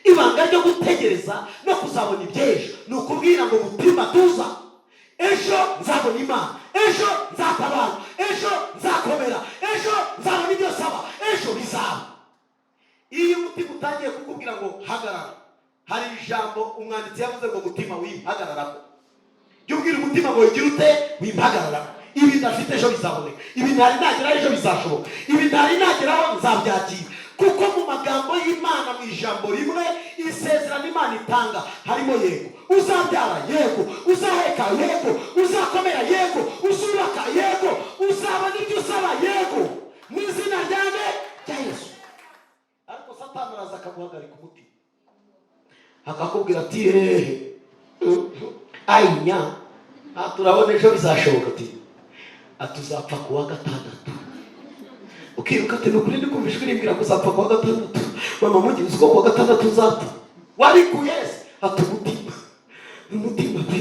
Ibanga ryo gutegereza no kuzabona iby'ejo ni ukubwira ngo: "Mutima, tuza, ejo nzabona Imana, ejo nzatabara, ejo nzakomera, ejo nzabona ibyo saba, ejo bizaba." Iyo umutima utangiye kukubwira ngo hagarara, hari ijambo umwanditsi yavuze ngo: "Mutima, wimpagararaho." Jya ubwira umutima ngo: "Ugire ute? Wimpagararaho. Ibi ndafite ejo bizaboneka, ibi ntari nageraho ejo bizashoboka, ibi ntari nageraho nzabyakira." Kuko mu magambo y'Imana, mu ijambo rimwe, isezerano Imana itanga harimo yego. Uzabyara, yego. Uzaheka, yego. Uzakomera, yego. Uzubaka, yego. Uzabona ibyo usaba, yego, mu izina ryanjye rya Yesu. Ariko Satani araza akaguhagarika umutima, akakubwira ati: "Hehe, ayinya, aha turabona ejo bizashoboka." Ati uzapfa ku wa gatandatu. Ukibuka ati: "Ni ukuri, ndi kumva ijwi rimbwira ko uzapfa ku wa gatandatu. Mama mugize uko ku wa gatandatu uzapfa wabikuye se?" Ati: "Umutima, umutima pe,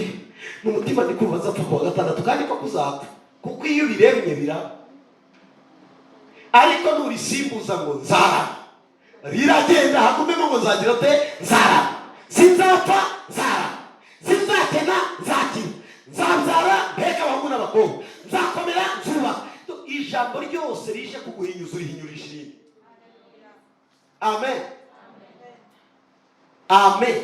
ni umutima, ndi kumva azapfa ku wa gatandatu." Kandi ko kuzapfa, kuko iyo ubiremye biraba. Ariko nurisimbuza ngo nzarama, riragenda, hagumemo ngo nzagira te, nzarama, sinzapfa, nzarama, sinzakena, nzakira, nzabyara mpeka abahungu n'abakobwa, nzakomera, nzubaka. Ijambo ryose rije kuguhinyuza, urihinyurisha irindi. Amen, amen.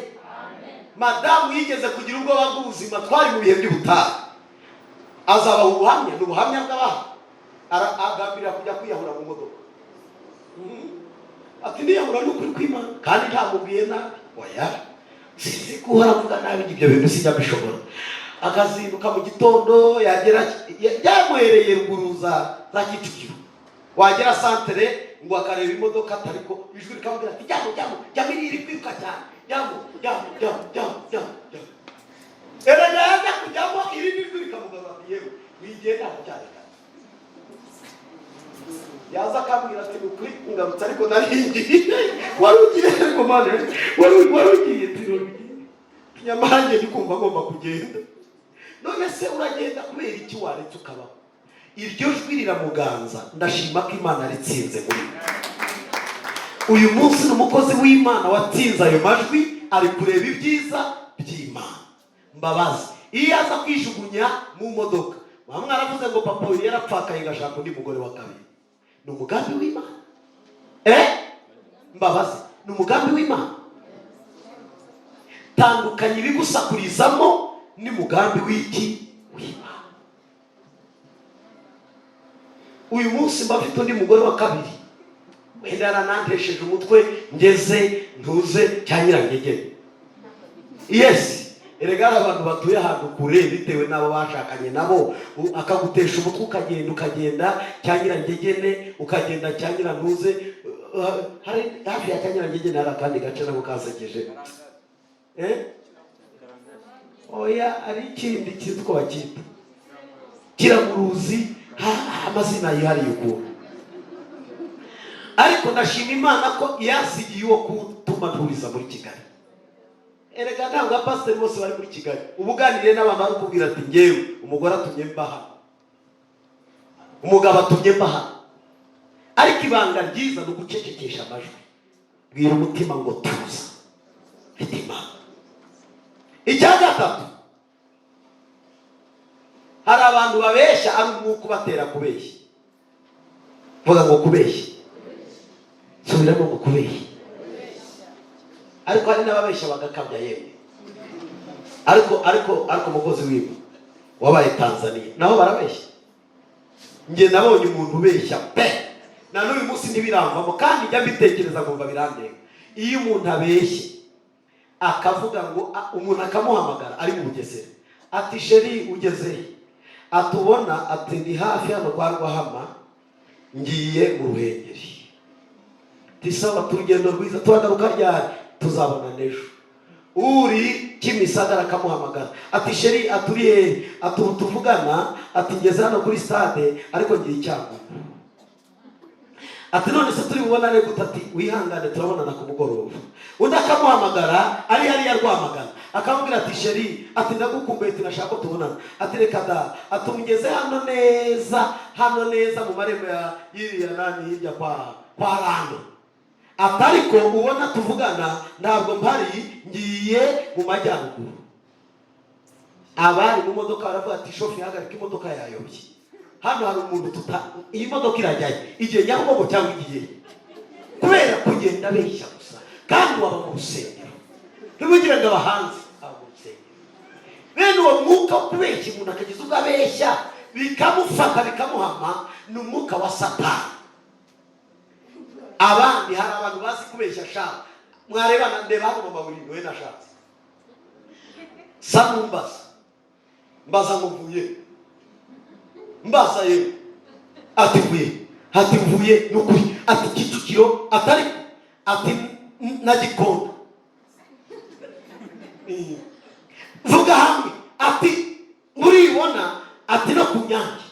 Madamu yigeze kugira ubwoba bw'ubuzima. Twari mu bihe by'ubutayu, azabaha ubuhamya, ni ubuhamya bw'abantu. Agambirira kujya kwiyahura mu modoka. Ati niyahura n'ukuri kw'Imana, kandi ntamubwiye nabi. Oya, sinzi guhora avuga nabi, ibyo bintu sijya mbishobora. Akazinduka mu gitondo, yagera byamuhereye ruguru za Kicukiro, wagera santere ngo akareba imodoka, atariko ijwi rikamubwira ati: "Jyamo, jyamo, jyamo, iri kwiruka cyane, jyamo, jyamo, jyamo, jyamo, jyamo, jyamo." Erega yajya kujyamo, irindi jwi rikamugarura ati: "Yewe, wigenda aho cyane kare." Yaza akambwira ati: "Ukuri ngarutse, ariko nari ngiye." "Wari ugiye?" "Ariko mane wari ugiye." "Ati wari ugiye." "Nyamara njye ndi kumva ngomba kugenda." "None se uragenda kubera iki? Waretse ukabaho?" Iryo jwi riramuganza. Ndashima ko Imana ritsinze muri we. Uyu munsi ni umukozi w'Imana watsinze ayo majwi, ari kureba ibyiza by'Imana. Mbabazi, iyo aza kwijugunya mu modoka, mwaba mwaravuze ngo papa uyu yarapfakaye, ngashaka undi mugore wa kabiri. Ni umugambi w'Imana? Mbabazi, ni umugambi w'Imana? Tandukanya ibigusakurizamo n'umugambi w'iki? W'Imana. Uyu munsi mba mfite undi mugore wa kabiri, wenda yaranantesheje umutwe, ngeze ntuze cya nyirangegene. Yes, erega hari abantu batuye ahantu kure bitewe n'abo bashakanye nabo, akagutesha umutwe, ukagenda, ukagenda cya nyirangegene, ukagenda cya nyirantuze. Hari hafi ya cya nyirangegene, hari akandi gace nako kasekeje. Oya, hari ikindi kintu uko bacyita, Kiramuruzi, amazina yihariye ukuntu. Ariko ndashima Imana ko yasigiye uwo kutuma nturiza muri Kigali. Erega ntabwo abapasiteri bose bari muri Kigali. Uba uganiriye n'abantu, bari kubwira ati: "Ngewe umugore atumye mba hano, umugabo atumye mba hano." Ariko ibanga ryiza ni ugucecekesha amajwi. Bwira umutima ngo: "Tuza, mfite Imana." Icya gatatu, hari abantu babeshya ari umwuka ubatera kubeshya. Vuga ngo kubeshya. Subiramo ngo kubeshya. Ariko hari n'ababeshya bagakabya yemwe. Ariko umukozi w'Imana wabaye Tanzania, naho barabeshya. Njye nabonye umuntu ubeshya pe, na n'uyu munsi ntibiramvamo, kandi njya mbitekereza nkumva birandenga. Iyo umuntu abeshye akavuga ngo umuntu akamuhamagara ari mu Bugesera, ati: "Chéri, ugeze he?" Atubona ati: "Ndi hafi hano kwa Rwahama, ngiye mu Ruhengeri." Tisaba urugendo rwiza, turagaruka ryari? Tuzabona n'ejo. Uri Kimisagara akamuhamagara ati: "Chéri," aturi hehe? Ati: "Ubu tuvugana," ati, "ngeze hano kuri stade, ariko ngiye i Cyangugu." Ati: "None se turi bubonane gute?" Ati: "Wihangane, turabonana ku mugoroba." Undi akamuhamagara ari hariya Rwamagana, akamubwira ati: "Chéri," ati, "ndagukumbuye," ati, "nashaka ko tubonana." Ati: "Reka da," ati, "umugeze hano neza, hano neza mu marembo ya yiriya nani, hirya kwa Rando." Ati: "Ariko ubona tuvugana ntabwo mpari, ngiye mu majyaruguru." Abari mu modoka baravuga ati: "Shoferi, hagarika imodoka, yayobye. Hano hari umuntu tuta, iyi modoka irajyayo, igihe Nyabugogo cyangwa igiye?" Kubera kugenda abeshya gusa. Kandi waba mu rusengero, ntibugire ngo aba hanze, aba mu rusengero. Bene uwo mwuka wo kubeshya, umuntu akagize ubwo abeshya bikamufata, bikamuhama, ni umwuka wa Satani. Abandi, hari abantu bazi kubeshya sha. Mwarebana, ndeba hano, mama buri we nashatse sa numbaza, mbaza ngo mvuye, mbaza yewe, ati mvuye, ati mvuye ni ukuri, ati Kicukiro, atari, ati na Gikondo. Vuga hamwe, ati muribona, ati no ku Nyange.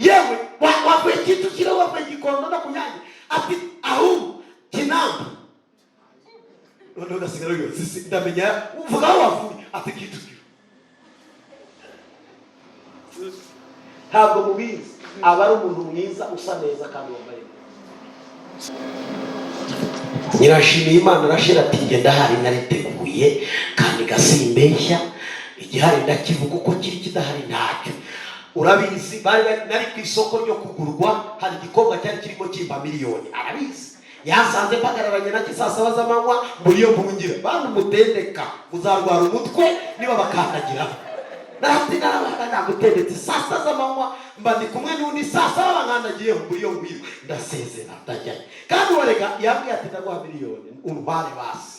Yewe, wavuye Kicukiro, wavuye Gikondo no ku Nyange, ati ahubwo Kinamba. Noneho ugasigara wibaza: "Sisi ndamenya?" Uvuga aho wavuye, ati Kicukiro. Ntabwo mubizi. Aba ari umuntu mwiza, usa neza kandi wambaye neza. Nyirashimiye Imana arashira ati: "Njye ndahari, nariteguye kandi gasimbeshya. Igihari ndakivuga uko kiri, kidahari ntacyo." Urabizi, nari ku isoko ryo kugurwa, hari igikobwa cyari kirimo kimpa miliyoni. Arabizi, yasanze mpagararanye nacyo saa 7 z'amanywa muri iyo mpungira. Bantu mutendeka, muzarwara umutwe niba bakandagiraho. Narati narabaga nagutendetse saa 6 z'amanywa, mba ndi kumwe n'undi, saa 7 bankandagiyeho muri iyo ngwiro. Ndasezera, ndajyayo. Kandi warega yambwiye ati: "Ndaguha miliyoni untware." Basi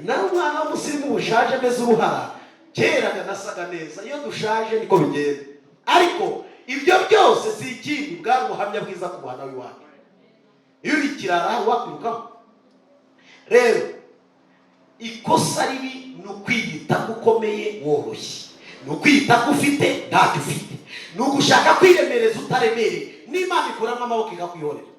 nawe umwana w'umusirimu bushaje ameze uruhara, keraga nasaga neza. Iyo dushaje niko bigenda. Ariko ibyo byose si ikindi, bwari ubuhamya bwiza ku muhanda w'iwacu. Iyo uri ikirara wakwirukaho. Rero ikosa ribi ni ukwiyita ko ukomeye woroshye, ni ukwiyita ko ufite ntacyo ufite, ni ugushaka kwiremereza utaremereye. N'Imana ikuramo amaboko ikakwihorera.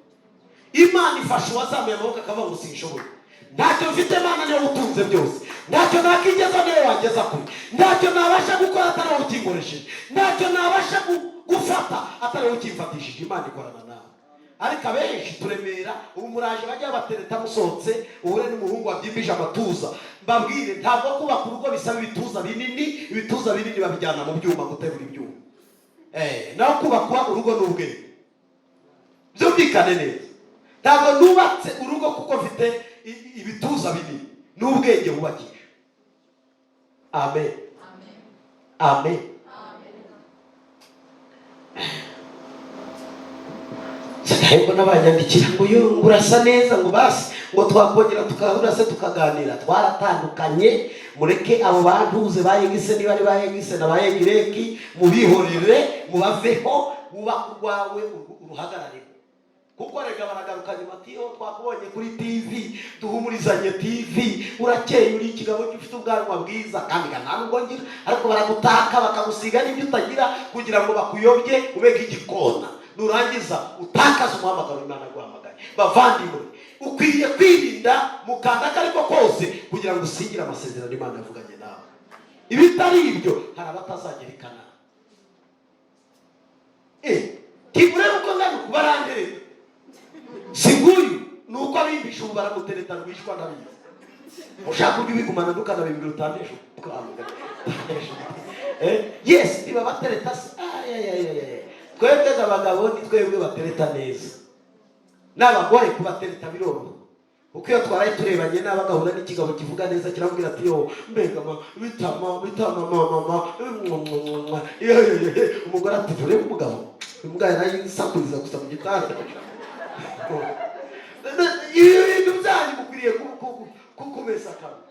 Imana ifasha uwazamuye amaboko akavuga ngo: "Sinshoboye, ntacyo mfite. Mana, niwe utunze byose. Ntacyo nakigeza, niwe wageza kure. Ntacyo nabasha gukora atari wowe ukinkoresheje. Ntacyo nabasha gufata atari wowe ukimfatishije." Imana ikorana nawe. Ariko abenshi turemera. Ubu muraje bajya batereta, musohotse uhure n'umuhungu wabyimbije amatuza. Mbabwire, ntabwo kubaka urugo bisaba ibituza binini. Ibituza binini babijyana mu byuma, guterura ibyuma. Naho kubakwa urugo ni ubwenge. Byumvikane neza, ntabwo nubatse urugo kuko mfite ibituza binini, ni ubwenge bubakisha. Amen, amen. Sinahembwa n'abanyandikira ngo: "Yo, ngo urasa neza," ngo basi ngo twakongera tukahura se tukaganira. Twaratandukanye. Mureke abo bantuze bayegise, niba ari bayegise na bayegireki, mubihorere, mubaveho. Wubake urwawe, uruhagararire, kuko rega baragaruka nyuma ati: "Yo, twakubonye kuri TV, duhumurizanye TV, urakeye, uri ikigabo gifite ubwanwa bwiza." Kandi ga nta nubwo ngira, ariko baragutaka, bakagusiga n'ibyo utagira kugira ngo bakuyobye, ube nk'igikona, nurangiza utakaze umuhamagaro Imana aguhamagaye. Bavandimwe, ukwiriye kwirinda mu kantu ako ariko kose kugira ngo usingire amasezerano Imana yavuganye nawe. Ibitari ibyo, hari abatazagerekana. Timurebe uko ngana uku barantereta. Si nguyu, ni uko abimbisha ubu baramutereta rwishwa. Ndabizi, ushaka ujya ubigumana, ntukanabimbwira, utandesha utwamuga. Yes, niba batereta se, ay, ay, ay, ay, ay. Twebwe abagabo ni twebwe batereta neza, n'abagore kubatereta biroroha, kuko iyo twaraye turebanye n'abagahura n'ikigabo kivuga neza, kiramubwira ati: "Yo, mbega ma bitama bitama mama mama mwa." Yo, yo, yo, yo. Umugore ati: "Turebe umugabo, umugabo yarayisakuriza gusa mu gitanda." Ibi bintu byanyu mukwiriye kumesa akanwa.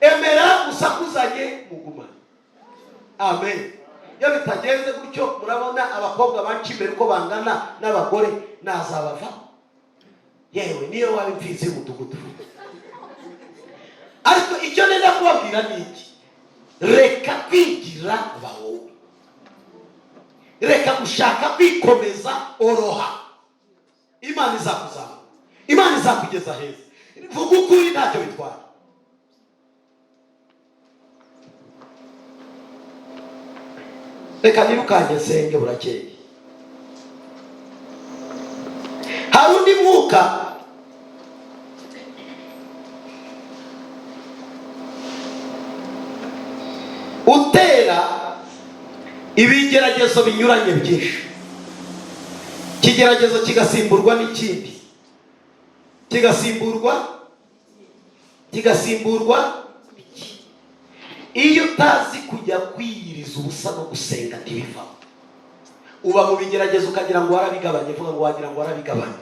Emera usakuzanye, mugumane. Amen. Iyo bitagenze gutyo, murabona abakobwa banca imbere uko bangana n'abagore nazabava. Yewe, niyo waba imfizi y'umudugudu. Ariko icyo nenda kubabwira ni iki: reka kwigira bawowe, reka gushaka kwikomeza, oroha. Imana izakuzamura, Imana izakugeza heza. Vuga ukuri, ntacyo bitwara. Reka nirukange nsenge, burakeye. Hari undi mwuka utera ibigeragezo binyuranye byinshi, ikigeragezo kigasimburwa n'ikindi, kigasimburwa, kigasimburwa. Iyo utazi kujya kwiyiriza ubusa no gusenga, ntibivamo. Uba mu bigeragezo ukagira ngo warabigabanye. Vuga ngo wagira ngo warabigabanye.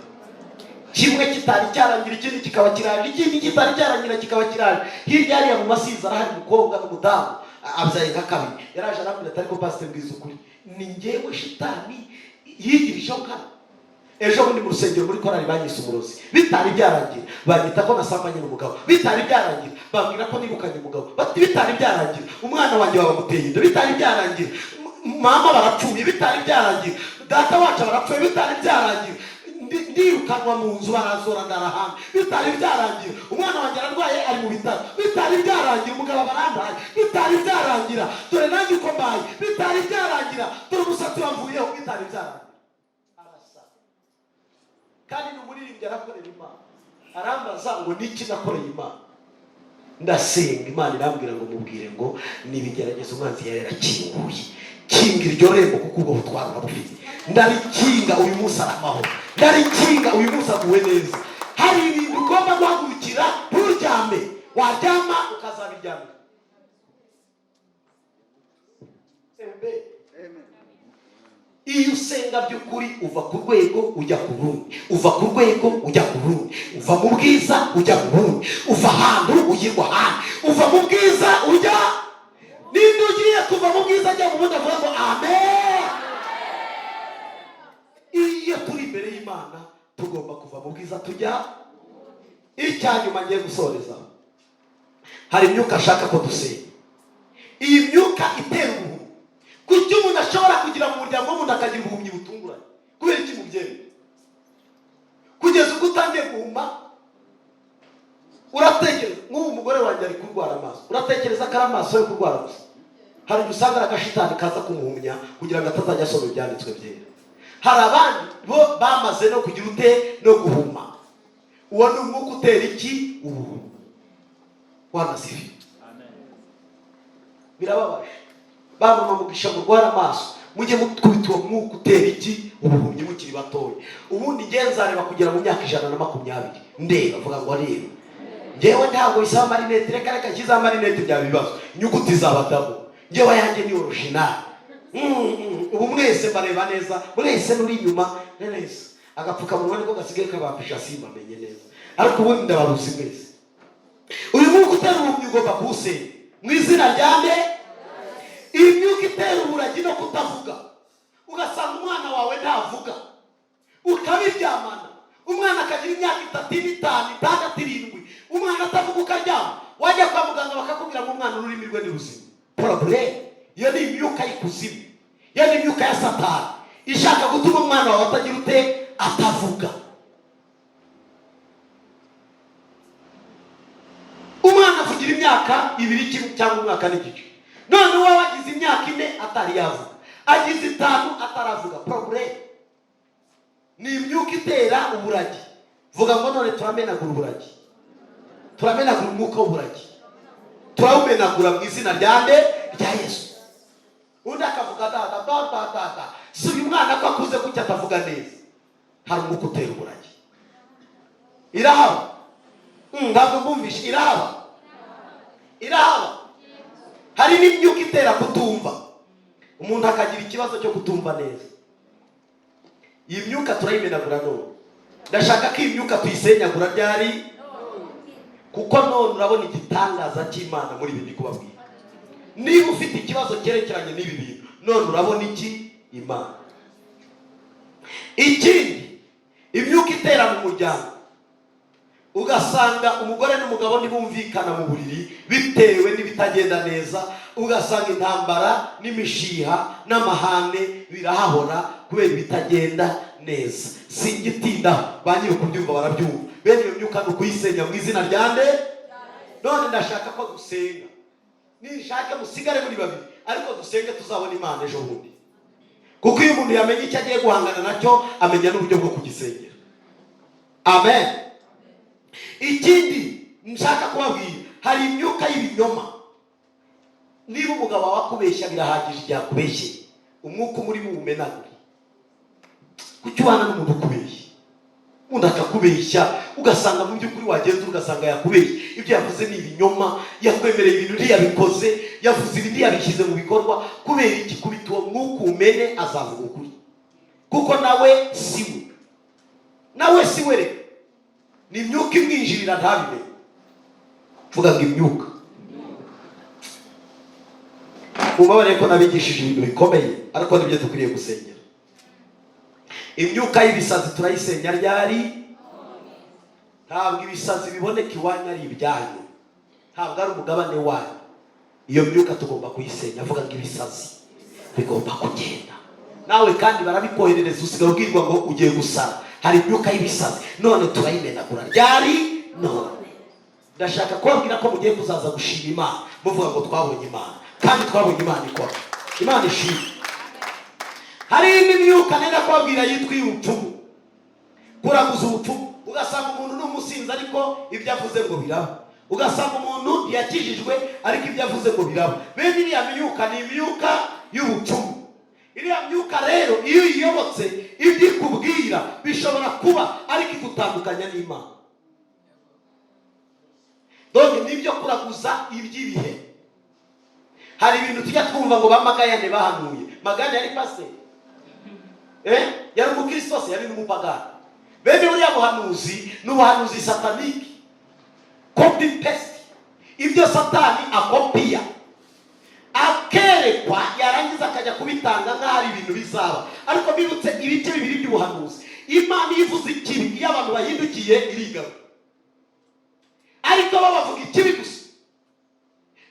Kimwe kitari cyarangira, ikindi kikaba kiraje, ikindi kitari cyarangira kikaba kiraje. Hirya hariya mu masiza arahari, umukobwa n'umudamu abyaye nka kabiri. Yaraje arambwira ati: "Ariko pasiteri, mbwiza ukuri, ni njyewe shitani yigirishaho nkana? Ejo bundi mu rusengero muri korali banyise umurozi, bitari byarangira banyita ko nasambanye n'umugabo, bitari byarangira bambwira ko nirukanye umugabo, bati bitari byarangira umwana wanjye babamuteye inda, bitari byarangira mama barapfuye, bitari byarangira data wacu barapfuye, bitari byarangira." Ndirukanwa mu nzu, barazora, ndarahanga. Bitari byarangira, umwana wanjye ararwaye, ari mu bitaro. Bitari byarangira, umugabo barantaye. Bitari byarangira, dore nanjye uko mbaye. Bitari byarangira, dore umusatsi wamvuyeho. Bitari byarangira, arasara. Kandi ni umuririmbyi, arakorera Imana. Arambaza ngo niki nakoreye Imana? Ndasenga, Imana irambwira ngo mubwire ngo nibigeragezo umwanzi yari yarakinguye. Kinga iryo rembo, kuko ubwo butwara urabufite. Ndarikinga, uyu munsi ari amahoro. Ndarikinga, uyu munsi aguwe neza. Hari ibintu ugomba guhagurukira, nturyame. Waryama ukazabiryamira. Amen. Iyo usenga by'ukuri, uva ku rwego ujya ku rundi, uva ku rwego ujya ku rundi, uva mu bwiza ujya mu bundi, uva ahantu ugirwa ahandi, uva mu bwiza ujya. Ninde ugiye kuva mu bwiza ajya mu bundi? Avuga ngo amen. Iyo turi imbere y'Imana, tugomba kuva mu bwiza tujya. Icya nyuma ngiye gusoreza, hari imyuka ashaka ko dusenya, iyi myuka itera ubuhumyi. Kuki umuntu ashobora kugira mu muryango w'umuntu akagira ubuhumyi butunguranye? Kubera iki mubyemera? Kugeza ubwo utangiye guhuma, uratekereza nk'ubu umugore wanjye ari kurwara amaso, uratekereza ko ari amaso yo kurwara gusa? Hari igihe usanga ari agashitani kaza kumuhumya kugira ngo atazajya asoma ibyanditswe byera. Hari abandi bo bamaze no kugira ute? No guhuma. Uwo ni umwuka utera iki? Ubuhumyi. Wanasifiwe. Birababaje. Ba mama mugisha murwara amaso, mujye mukubita uwo mwuka utera iki? Ubuhumyi, mukiri batoya. Ubundi ngewe nzareba kugera mu myaka 120, ndeba. Avuga ngo areba. Ngewe ntabwo bisaba amarinete. Reka reka, nshyizeho amarinete byaba ibibazo, inyuguti zaba double. Ngewe ayanjye ni original. Ubu mwese mbareba neza, mwese nuri inyuma neza. Agapfukamunwa niko gasigaye kabampisha, simbamenye neza, ariko ubundi ndabaruzi mwese. Uyu mwuka utera ubuhumyi ugomba kuwusenya mu izina rya nde? Iyi myuka itera uburagi no kutavuga, ugasanga umwana wawe ntavuga, ukabiryamana, umwana akagira imyaka 3, 4, 5, 6, 7, umwana atavuga, ukaryama. Wajya kwa muganga bakakubwira ngo umwana ururimi rwe ni ruzima. Problème, iyo ni imyuka y'ikuzimu, iyo ni imyuka ya Satani ishaka gutuma umwana wawe atagira ute? Atavuga. Umwana avugira imyaka 2 cyangwa umwaka n'igice. None uwo agize imyaka 4 atari yavuga, agize 5 ataravuga, problème. Ni imyuka itera uburagi. Vuga ngo none turamenagura uburagi, turamenagura umwuka w'uburagi, turawumenagura mu izina rya nde? Rya Yesu. Undi akavuga dada da da da da. Si uyu mwana ko akuze, kuki atavuga neza? Hari umwuka utera uburagi. Irahaba. Ntabwo mbumvishe. Irahaba, irahaba. Hari n'imyuka itera kutumva, umuntu akagira ikibazo cyo kutumva neza. Iyi myuka turayimenagura none. Ndashaka ko iyi myuka tuyisenyagura ryari? Kuko none urabona igitangaza cy'Imana muri ibi ndi kubabwira. Niba ufite ikibazo cyerekeranye n'ibi bintu, none urabona iki? Imana. Ikindi, imyuka itera mu muryango, ugasanga umugore n'umugabo ntibumvikana mu buriri bitewe n'ibitagenda neza, ugasanga intambara n'imishiha n'amahane birahahora kubera ibitagenda neza. Singitindaho, ba nyiri kubyumva barabyumva. Bene iyo myuka ni ukuyisenya mu izina rya nde? None ndashaka ko dusenga. Nishake musigare muri babiri, ariko dusenge, tuzabona Imana ejo bundi. Kuko iyo umuntu yamenye icyo agiye guhangana nacyo, amenya n'uburyo bwo kugisengera. Amen. Ikindi nshaka kubabwira, hari imyuka y'ibinyoma. Niba umugabo wawe akubeshya, birahagije igihe akubeshye, umwuka umurimo uwumenagure. Kuki ubana n'umuntu ukubeshya? Umuntu akakubeshya, ugasanga mu by'ukuri wagenzura ugasanga yakubeshye, ibyo yavuze ni ibinyoma, yakwemereye ibintu ntiyabikoze, yavuze ibi ntiyabishyize mu bikorwa. Kubera iki? Kubita uwo mwuka umene, azavuga ukuri, kuko nawe si we, nawe si we. Reka, ni imyuka imwinjirira ntabimenye. Vuga ngo imyuka. Mumbabarire ko nabigishije ibintu bikomeye, ariko nibyo dukwiriye gusengera. Imyuka y'ibisazi turayisenya ryari? Ntabwo ibisazi biboneka iwanyu ari ibyanyu, ntabwo ari umugabane wanyu. Iyo myuka tugomba kuyisenya. Avuga ngo ibisazi bigomba kugenda. Nawe kandi barabikoherereza, usigaye ubwirwa ngo ugiye gusara. Hari imyuka y'ibisazi, none turayimenagura ryari? None ndashaka kubabwira ko mugiye kuzaza gushima Imana, muvuga ngo twabonye Imana, kandi twabonye Imana ikora. Imana ishima. Hari indi myuka nenda kubabwira yitwa iy'ubupfumu, kuraguza ubupfumu. Ugasanga umuntu ni umusinzi, ariko ibyo avuze ngo biraba. Ugasanga umuntu ntiyakijijwe, ariko ibyo avuze ngo biraba. Bene iriya myuka ni imyuka y'ubupfumu. Iriya myuka rero, iyo uyiyobotse, ibyo ikubwira bishobora kuba, ariko igutandukanya n'Imana. Donc nibyo kuraguza iby'ibihe. Hari ibintu tujya twumva ngo ba Magayane bahanuye. Magayane yari pasiteri, yari umukristo se? Yari n'umupagani. Bene buriya buhanuzi ni ubuhanuzi satanique, copy paste. Ibyo Satani akopiya, akerekwa, yarangiza akajya kubitanga nk'aho ari ibintu bizaba. Ariko bibutse ibice bibiri by'ubuhanuzi: Imana iyo ivuze ikibi, iyo abantu bahindukiye irigaruka. Ariko bo bavuga ikibi gusa,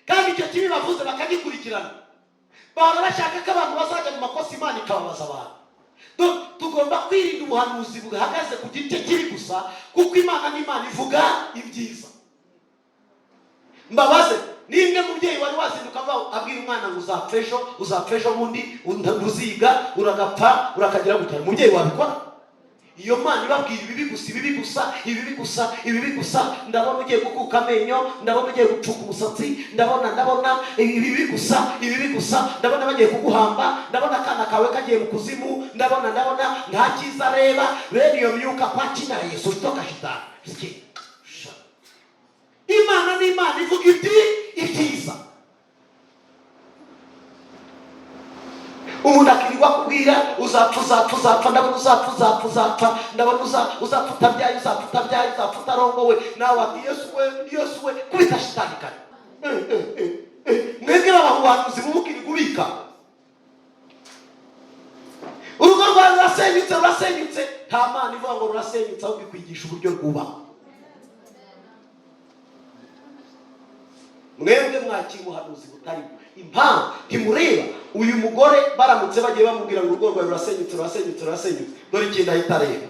kandi icyo kibi bavuze bakagikurikirana. Bahora bashaka ko abantu bazajya mu makosa, Imana ikababaza abantu. Tugomba kwirinda ubuhanuzi buhagaze ku gice kibi gusa, kuko Imana ni Imana ivuga ibyiza. Mbabaze, nimwe mubyeyi wari wazinduka abwira umwana ngo uzapfa ejo, uzapfa ejo bundi, uziga uragapfa, urakagira gutya? Umubyeyi wabikora? Iyo Mana ibabwira ibibi gusa, ibibi gusa, ibibi gusa, ibibi gusa. Ndabona ugiye gukuka amenyo, ndabona ugiye gupfuka umusatsi, ndabona ibibi gusa, ibibi gusa. Ndabona bagiye kuguhamba, ndabona akana kawe kagiye mu kuzimu, ndabona nta cyiza. Areba bene iyo myuka, kwa jina la Yesu toka shitani. Imana ni Imana ivuga ibyiza. Umuntu akirirwa akubwira uzapfa, uzapfa, uzapfa, ndabona uzapfa, uzapfa, uzapfa, ndabona uzapfa utabyaye, uzapfa utabyaye, uzapfa utarongowe. Nawe ati: "Yesu we, Yesu we, kubita shitani kare." Mwebwe b'abahanuzi mubukiri kubika urugo rwawe rurasenyutse, rurasenyutse. Nta Mana ivuga ngo rurasenyutse, ahubwo ikwigisha uburyo rwubaka. Mwebwe mwakira ubuhanuzi butari bwo. Impamvu ntimureba uyu mugore, baramutse bagiye bamubwira ngo urugo rwawe rurasenyutse, rurasenyutse, rurasenyutse, dore ikintu ahita areba.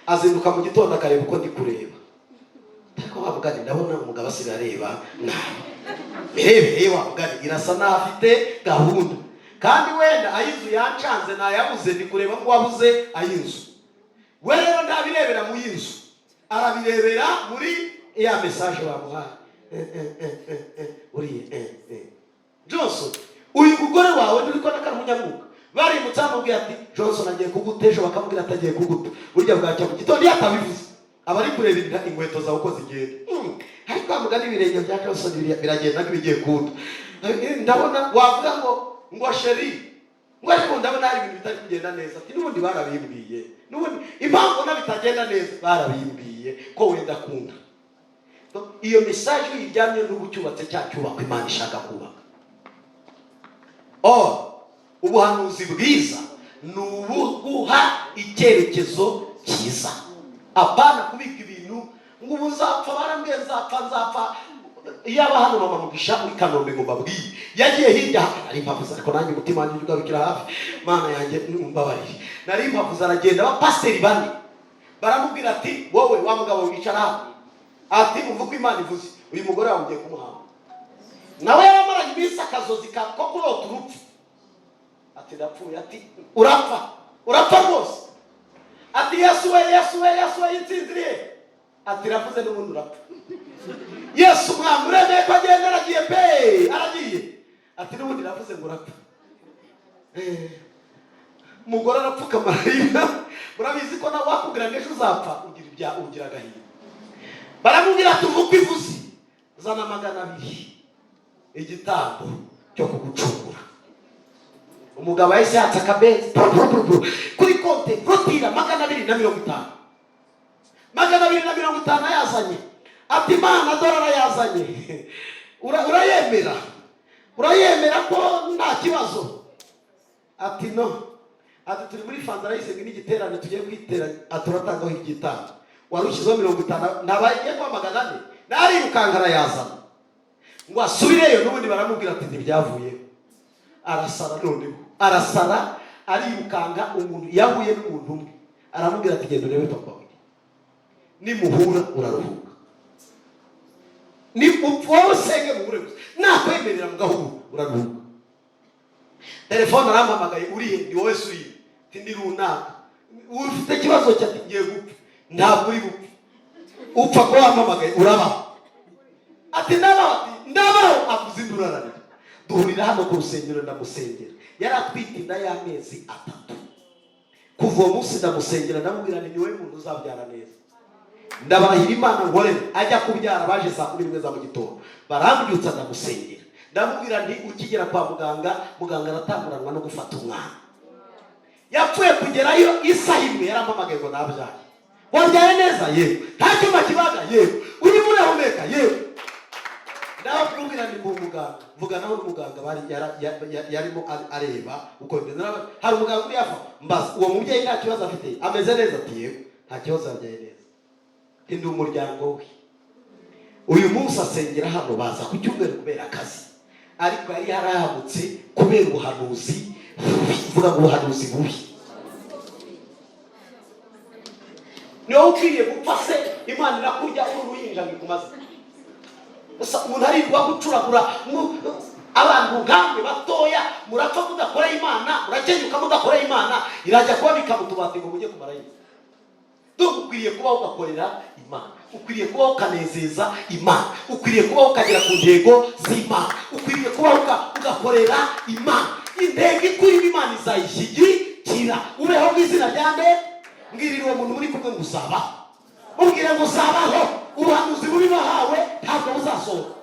Azinduka mu gitondo akareba uko ndi kureba. Ariko wa mugani, ndabona umugabo asigaye areba nabi. Mirebere wa mugani irasa n'aho afite gahunda, kandi wenda ay'inzu yancanze nayabuze, ndi kureba ngo wabuze ay'inzu. We rero ntabirebera mu y'inzu, arabirebera muri ya message bamuhaye. Uriye Johnson, uyu mugore wawe nturi kubona ko ari umunyamwuka? Barimutse bamubwiye ati Johnson agiye kuguta ejo, bakamubwira ati agiye kuguta, burya bwacya mu gitondo iyo atabivuze, aba ari kureba inkweto zawe uko zigenda. Ariko wa mugani, ibirenge bya Johnson biragenda nk'ibigiye kuwuta. Ndabona wavuga ngo chéri, ngo ariko ndabona hari ibintu bitari kugenda neza. Ati n'ubundi barabimbwiye, n'ubundi impamvu ubona bitagenda neza barabimbwiye ko wenda kunda. Iyo message uyiryamye n'ubu cyubatse cya cyubakwa Imana ishaka kubaka. Or ubuhanuzi bwiza ni ubuguha icyerekezo cyiza, apana kubika ibintu ngo ubu nzapfa, barambwiye nzapfa, nzapfa. Iyaba hano mama Mugisha uri Kanombe ngo mbabwiye, yagiye hirya ari mpavuze, ariko nanjye umutima wanjye ugarukira hafi. Mana yanjye mbabarire, nari mpavuze. Aragenda, abapasiteri bane baramubwira ati: "Wowe wa mugabo wicara hano," ati: "Umva uko Imana ivuze, uyu mugore wawe ugiye kumuhamba." Nawe yaramaranye iminsi akazozi ko kurota urupfu. Ati: "Ndapfuye." Ati: "Urapfa, urapfa rwose." Ati: "Yesu we, Yesu we, Yesu we, intsinzi iri he?" Ati: "Iravuze n'ubundi urapfa." Yesu umwami uremeye ko agenda, aragiye pe, aragiye. Ati: "N'ubundi iravuze ngo urapfa." Umugore arapfukama ararira. Murabizi ko nawe wakubwira ngo ejo uzapfa ugira ibya, ugira agahinda. Baramubwira ati: "Uva uko ivuze, zana 200, igitambo cyo kugucungura." Umugabo yahise yatsa akabenzi kuri konte rotira 250, 250 ayazanye. Ati: "Imana dore arayazanye. Urayemera? Urayemera ko nta kibazo?" Ati: "No." Ati: "Turi muri fundraising n'igiterane tugiye kwitera." Ati: "Uratangaho igitambo, wari ushyizeho 50, ntabaye kuba 400." Narirukanka arayazana ngo asubireyo, n'ubundi baramubwira ati ntibyavuyeho. Arasara, noneho arasara, arirukanka. Umuntu yahuye n'umuntu umwe. Aramubwira ati: "Genda urebe papa we, nimuhura uraruhuka. Ni wowe usenge muhure gusa, nakwemerera mugahura uraruhuka." Telefone arampamagaye: "Urihe? Ni wowe se urihe?" Ati: "Ndi runaka." "Ufite ikibazo cya?" Ati: "Ngiye gupfa." "Ntabwo uri gupfa, upfa kuba wampamagaye, urabaho." Ati: "Ndabaho." Ati: "Ndabaho." Avuze induru, ararira. Duhurira hano ku rusengero, ndamusengera. Yari atwite inda y'amezi 3. Kuva uwo munsi ndamusengera, ndamubwira nti: "Ni wowe muntu uzabyara neza, ndabarahira Imana nkorera." Ajya kubyara baje saa 11 za mu gitondo, barambyutsa, ndamusengera, ndamubwira nti: "Ukigera kwa muganga, muganga aratanguranwa no gufata umwana." Yapfuye kugerayo isaha imwe, yarampamagaye ngo: "Nabyaye." "Wabyaye neza?" "Yego." "Nta cyuma kibaga?" "Yego." "Urimo urahumeka?" "Yego." Ndababwira ni mu muganga, mvuganaho n'umuganga bari yarimo areba uko bimeze. Hari umuganga uri hafi, mbaza: "Uwo mubyeyi nta kibazo afite, ameze neza?" Ati: "Yego, nta kibazo, yabyaye neza." Ati: "Ndi umuryango we." Uyu munsi asengera hano, baza ku cyumweru kubera akazi, ariko yari yarahamutse kubera ubuhanuzi bubi. Mvuga ngo ubuhanuzi bubi. Ni wowe ukwiriye gupfa se? Imana irakurya uri uruhinja ngo ikumaze gusa. Umuntu arirwa gucuragura abantu nkamwe batoya, murapfa mudakoreye Imana, murakenyuka mudakoreye Imana, irajya kubabika mu tubati ngo mujye kumarayo. Ndumva ukwiriye kubaho ugakorera Imana, ukwiriye kubaho ukanezeza Imana, ukwiriye kubaho ukagera ku ntego z'Imana, ukwiriye kubaho ugakorera Imana. Intego ikurimo Imana izayishyigikira. Ubeho mu izina rya nde? Mbwirira uwo muntu muri kumwe ngo uzabaho. Mubwire ngo uzabaho. Ubuhanuzi bubi bahawe ntabwo buzasohoka.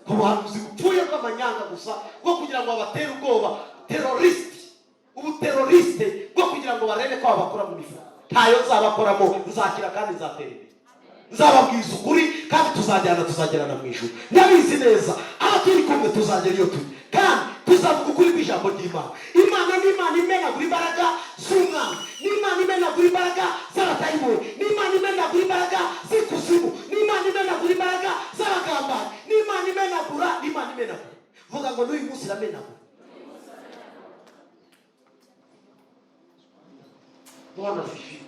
Ubuhanuzi bupfuye bw'amanyanga gusa bwo kugira ngo babatere ubwoba, terroriste, ubuterroriste bwo kugira ngo barebe ko babakura mu mifuka, ntayo nzabakoramo. Nzakira kandi nzatera imbere. Nzababwiza ukuri kandi tuzajyana, tuzagerana mu ijuru. Ndabizi neza, aho turi kumwe tuzagera iyo turi, kandi tuzavuga ukuri kw'ijambo ry'Imana. Imana ni Imana imenagura imbaraga z'umwana, ni Imana imenagura imbaraga z'abadayimoni, ni Imana imenagura imbaraga z'ikuzimu, ni Imana imenagura imbaraga z'abagambanyi, ni Imana imenagura, ni Imana imenagura. Vuga ngo: "N'uyu munsi iramenagura." Bwana asifiwe.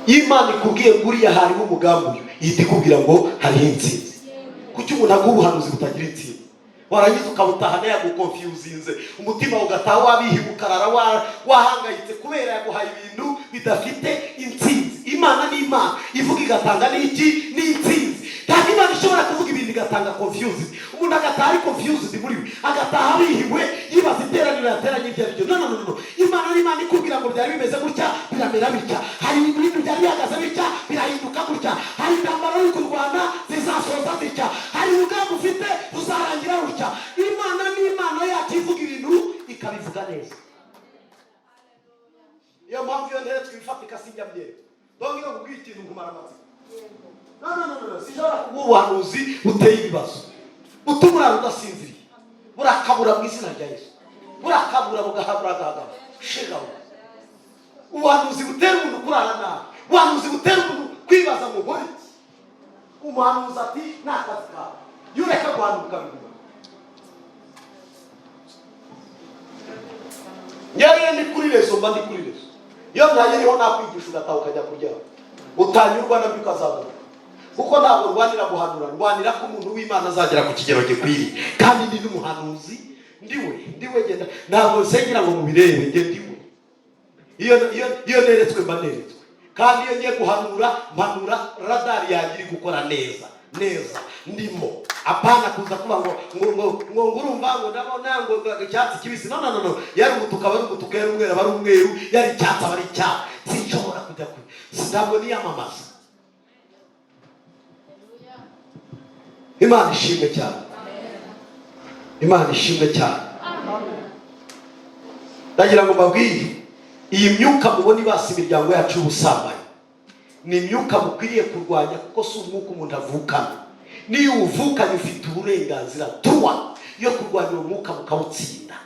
Iyo Imana ikubwiye ngo uriya hariho umugambi uyu, ihita ikubwira ngo hariho intsinzi. Kuki umuntu aguha ubuhanuzi butagira intsinzi, warangiza ukabutahana yaguconfusinze umutima, ugataha wabihiwe, ukarara wahangayitse kubera yaguhaye ibintu bidafite intsinzi? Imana ni Imana ivuga igatanga n'iki? N'intsinzi. Ntabwo Imana ishobora kuvuga ibintu igatanga confused, umuntu agataha ari confused muri we, agataha abihiwe, yibaza iteraniro yateranye ibyo ari byo. No, no, no, no. Imana ni Imana ikubwira ngo byari bimeze gutya, biramera bitya. Hari ibintu byari bihagaze bitya, birahinduka gutya. Hari intambara uri kurwana zizasoza zitya. Hari urugamba ufite ruzarangira rutya. Imana ni Imana yacu ivuga ibintu ikabivuga neza. Niyo mpamvu iyo nteretswe ibifatika sinjya mbyereka. Donc iyo nkubwiye ikintu nkumara amatsiko. No, no, no, no, sinshobora kuguha ubuhanuzi buteye ibibazo, butuma urara udasinziriye. Burakabura mu izina rya Yesu, burakabura, bugahabura, shigaho. Ubuhanuzi butera umuntu kurara nabi, ubuhanuzi butera umuntu kwibaza ngo nkore iki? Umuhanuzi ati: "Ni akazi kawe." Iyo ureka guhanuka ukabiguma. Njyewe iyo ndi kuri réseau, mba ndi kuri réseau. Iyo ntayiriho nakwigisha, ugataha ukajya kuryama, utanyurwa nabyo ukazamuka, kuko ntabwo ndwanira guhanura, ndwanira ko umuntu w'Imana azagera ku kigero gikwiriye. Kandi ndi n'umuhanuzi, ndiwe, ndiwe. Genda, ntabwo nsengera ngo mubirebe, njye ndiwe. Iyo neretswe mba neretswe, kandi iyo ngiye guhanura mpanura radari yanjye iri gukora neza neza, ndimo. Apana kuza kuba ngo urumva ngo ndabona ngo icyatsi kibisi. No, no, no, no. Yari umutuku aba ari umutuku, yari umweru aba ari umweru, yari icyatsi aba ari icyatsi. Sinshobora kujya kure, ntabwo niyamamaza. Imana ishimwe cyane, Imana ishimwe cyane. Ndagira ngo mbabwire: iyi myuka mubona ibasa imiryango yacu y'ubusambanyi ni imyuka mukwiriye kurwanya, kuko si umwuka umuntu avukana. Niyo uwuvukanye, ufite uburenganzira, droit yo kurwanya uwo mwuka mukawutsinda.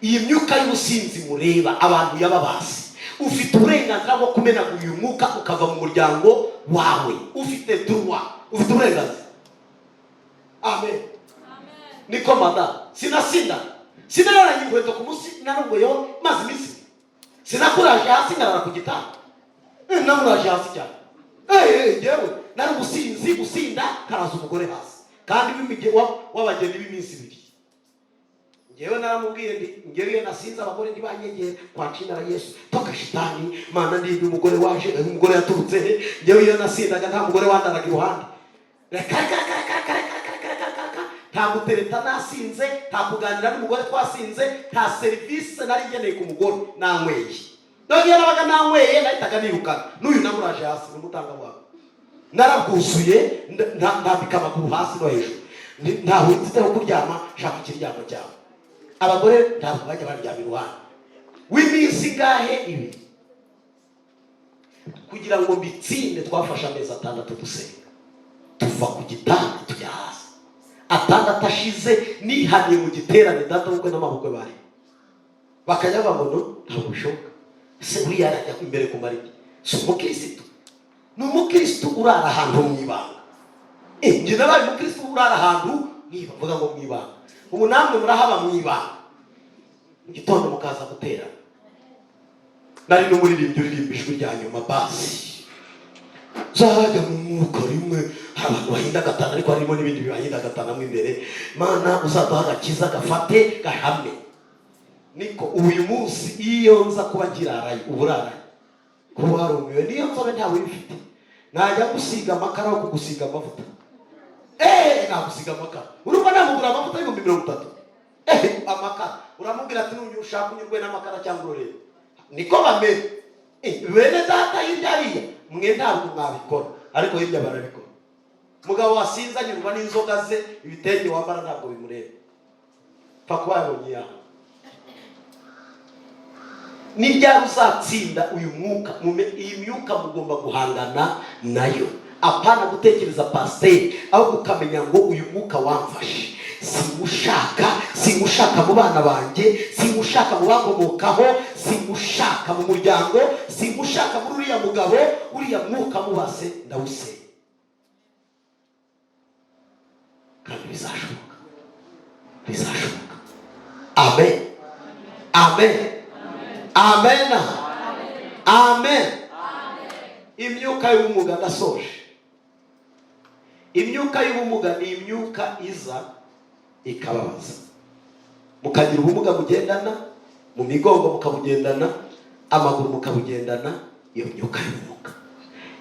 Iyi myuka y'ubusinzi mureba abantu yababasi, ufite uburenganzira bwo kumenagura uyu mwuka ukava mu muryango wawe. Ufite droit, ufite uburenganzira. Amen. Niko madamu, sinasinda, sinararanye inkweto ku munsi narongoyeho maze iminsi. Sinakuraje hasi nkarara ku gitanda. Namuraje hasi cyane. Njyewe nari umusinzi, gusinda karaza umugore hasi, kandi w'abageni b'iminsi 2. Njyewe naramubwiye ndi njyewe iyo nasinze abagore ntibanyegera. Kwa jina la Yesu, toka shitani! Mana, ndinde umugore waje. Umugore yaturutse he? Njyewe iyo nasindaga nta mugore wandaraga iruhande. Reka, reka, reka, reka, reka, reka, reka, reka, reka, reka. Nta gutereta nasinze, nta kuganira n'umugore twasinze, nta serivisi nari ngeneye ku mugore nanyweye. None iyo nabaga nanyweye nahitaga nirukana. N'uyu namuraje hasi ni umutangabuhamya. Narabwuzuye, ndambika amaguru hasi no hejuru. Ntaho mfite ho kuryama, shaka ikiryamo cyawe. Abagore ntabwo bajya baryama iruhande. W'iminsi ingahe? 2. Kugira ngo mbitsinde twafashe amezi 6 dusenga, tuva ku gitanda tujya hasi. 6 ashize nihaniye mu giterane, data bukwe n'amabukwe bari bakajya bavuga ngo: "No, ntabwo bishoboka. Ese uriya arajya imbere kumara iki? Si umukirisitu?" Ni umukirisitu urara ahantu mu ibanga. Njye nabaye umukirisitu urara ahantu mu ibanga. Mvuga ngo mu ibanga. Ubu namwe murahaba mu ibanga, mu gitondo mukaza gutera. Nari n'umuririmbyi uririmba ijwi rya nyuma basi zajya mu mwuka. Rimwe hari abantu bahinda gatanu, ariko harimo n'ibindi bibahinda gatanu mo imbere. Mana, uzaduha agakiza gafate gahame. Niko uyu munsi iyo nza kuba nkiraraye, ubu uraraye kuba warumiwe, niyo nzobe ntawe uyifite, najya gusiga amakara aho kugusiga amavuta. Nagusiga amakara. Urumva namugura amavuta 30,000? Amakara uramubwira ati: "Nunyu ushaka unyurwe n'amakara cyangwa urorere." Niko bameze. Bene data, hirya hariya mwe ntabwo mwabikora, ariko hirya barabikora. Mugabo wasinze anyurwa n'inzoga ze, ibitenge wambara ntabwo bimureba, pfa kuba yabonye iyawe. Ni ryari uzatsinda uyu mwuka? Iyi myuka mugomba guhangana nayo, apana gutekereza pasiteri, ahubwo ukamenya ngo uyu mwuka wamfashe simushaka, simushaka mu bana banjye, simushaka mu bakomokaho, simushaka mu muryango, simushaka muri uriya mugabo. Uriya mwuka mubase ndawusenya, kandi bizashoboka, bizashoboka. Amen, amen, amen, amen. Imyuka y'ubumuga, ndasoje. Imyuka y'ubumuga ni imyuka iza ikababaza, mukagira ubumuga mugendana mu migongo, mukabugendana amaguru, mukabugendana. Iyo myuka y'ubumuga,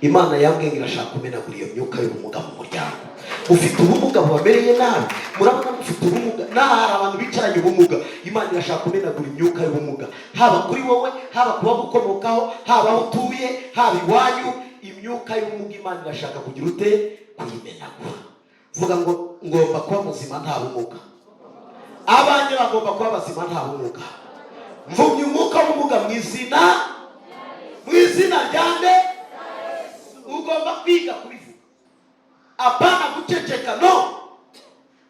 Imana yambwiye ngo irashaka kumenagura iyo myuka y'ubumuga mu muryango. Ufite ubumuga bubamereye nabi, murabona mufite ubumuga, n'aha hari abantu bicaranye ubumuga. Imana irashaka kumenagura imyuka y'ubumuga, haba kuri wowe, haba ku bagukomokaho, haba aho utuye, haba iwanyu. Imyuka y'ubumuga Imana irashaka kugira ute? Kuyimenagura. Vuga ngo: "Ngomba kuba muzima nta bumuga. Abanjye bagomba kuba bazima nta bumuga." Mvumye umwuka w'ubumuga mu izina rya nde? Ugomba kwiga kubivuga, apana guceceka. No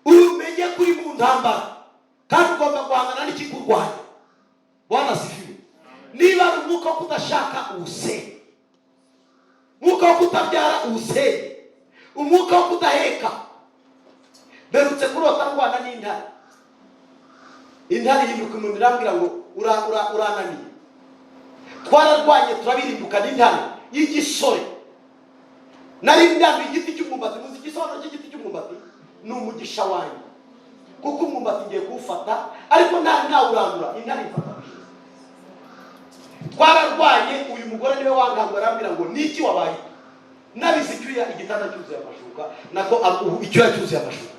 umenye ko uri mu ntambara kandi ugomba guhangana n'ikikurwanya. Bwana asifiwe. Niba ari umwuka wo kudashaka, uwusenye. Umwuka wo kutabyara, uwusenye. Umwuka wo kudaheka. Mperutse kurota ndwana n'intare. Intare ihinduka umuntu, irambwira ngo: "Urananiye." Twararwanye, turabirinduka n'intare y'igisore. Nari ndambiye igiti cy'umwumbati. Muzi igisobanuro cy'igiti cy'umwumbati? Ni umugisha wanjye, kuko umwumbati ngiye kuwufata, ariko ntawurandura. Intare ifata ku ijosi. Twararwanye. Uyu mugore niwe wankangura, arambwira ngo: "Niki wabaye?" Nabize icyuya, igitanda cyuzuye amashuka, nako ubu icyuya cyuzuye amashuka.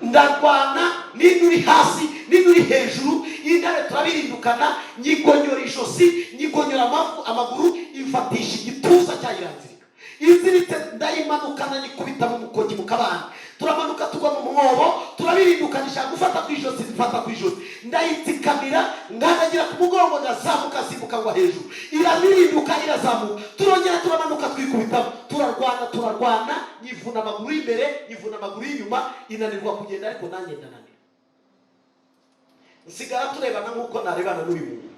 Ndarwana n'indi uri hasi n'indi uri hejuru y'intare, turabirindukana, nyigonyora ijosi, nyigonyora amaguru, imfatisha igituza cyayiranzirika. Iziritse ndayimanukana, nyikubita mu mukoki mu kabande, turamanuka tugwa mu mwobo, turabirindukana. Ishaka gufata ku ijosi, zifata ku ijosi, ndayitsikamira, nkandagira ku mugongo, ndazamuka, simbuka ngwa hejuru, irabirinduka, irazamuka, turongera turamanuka, twikubitamo, turarwana, turarwana, nyivuna amaguru y'imbere, nyivuna amaguru y'inyuma, inanirwa kugenda, ariko nanjye ndananirwa, nsigara turebana nk'uko narebana n'uyu muntu.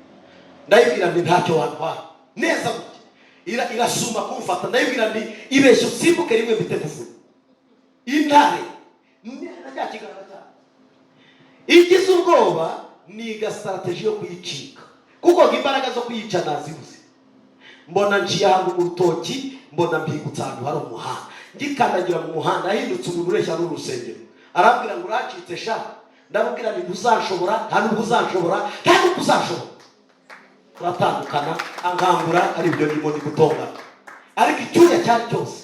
Ndayibwira nti: "Ntacyo wantwara." Neza gutya irasuma kumfata. Ndayibwira nti: "Ibeshye usimbuke rimwe mpite kuvuna." Intare na cya kiganza cyayo igize ubwoba, niga strategy yo kuyicika. Kuko ngo imbaraga zo kuyica nazibuze. Mbona nciye ahantu mu rutoki, mbona mpingutse ahantu hari umuhanda. Ngikandagira mu muhanda, yahindutse umuntu ureshya n'urusengero, arambwira ngo: "Uracitse sha." Ndamubwira nti: "Ntuzanshobora, nta nubwo uzanshobora, nta nubwo uzanshobora." Turatandukana, ankangura ari ibyo ndimo ndi gutongana, ariko icyuya cyari cyose.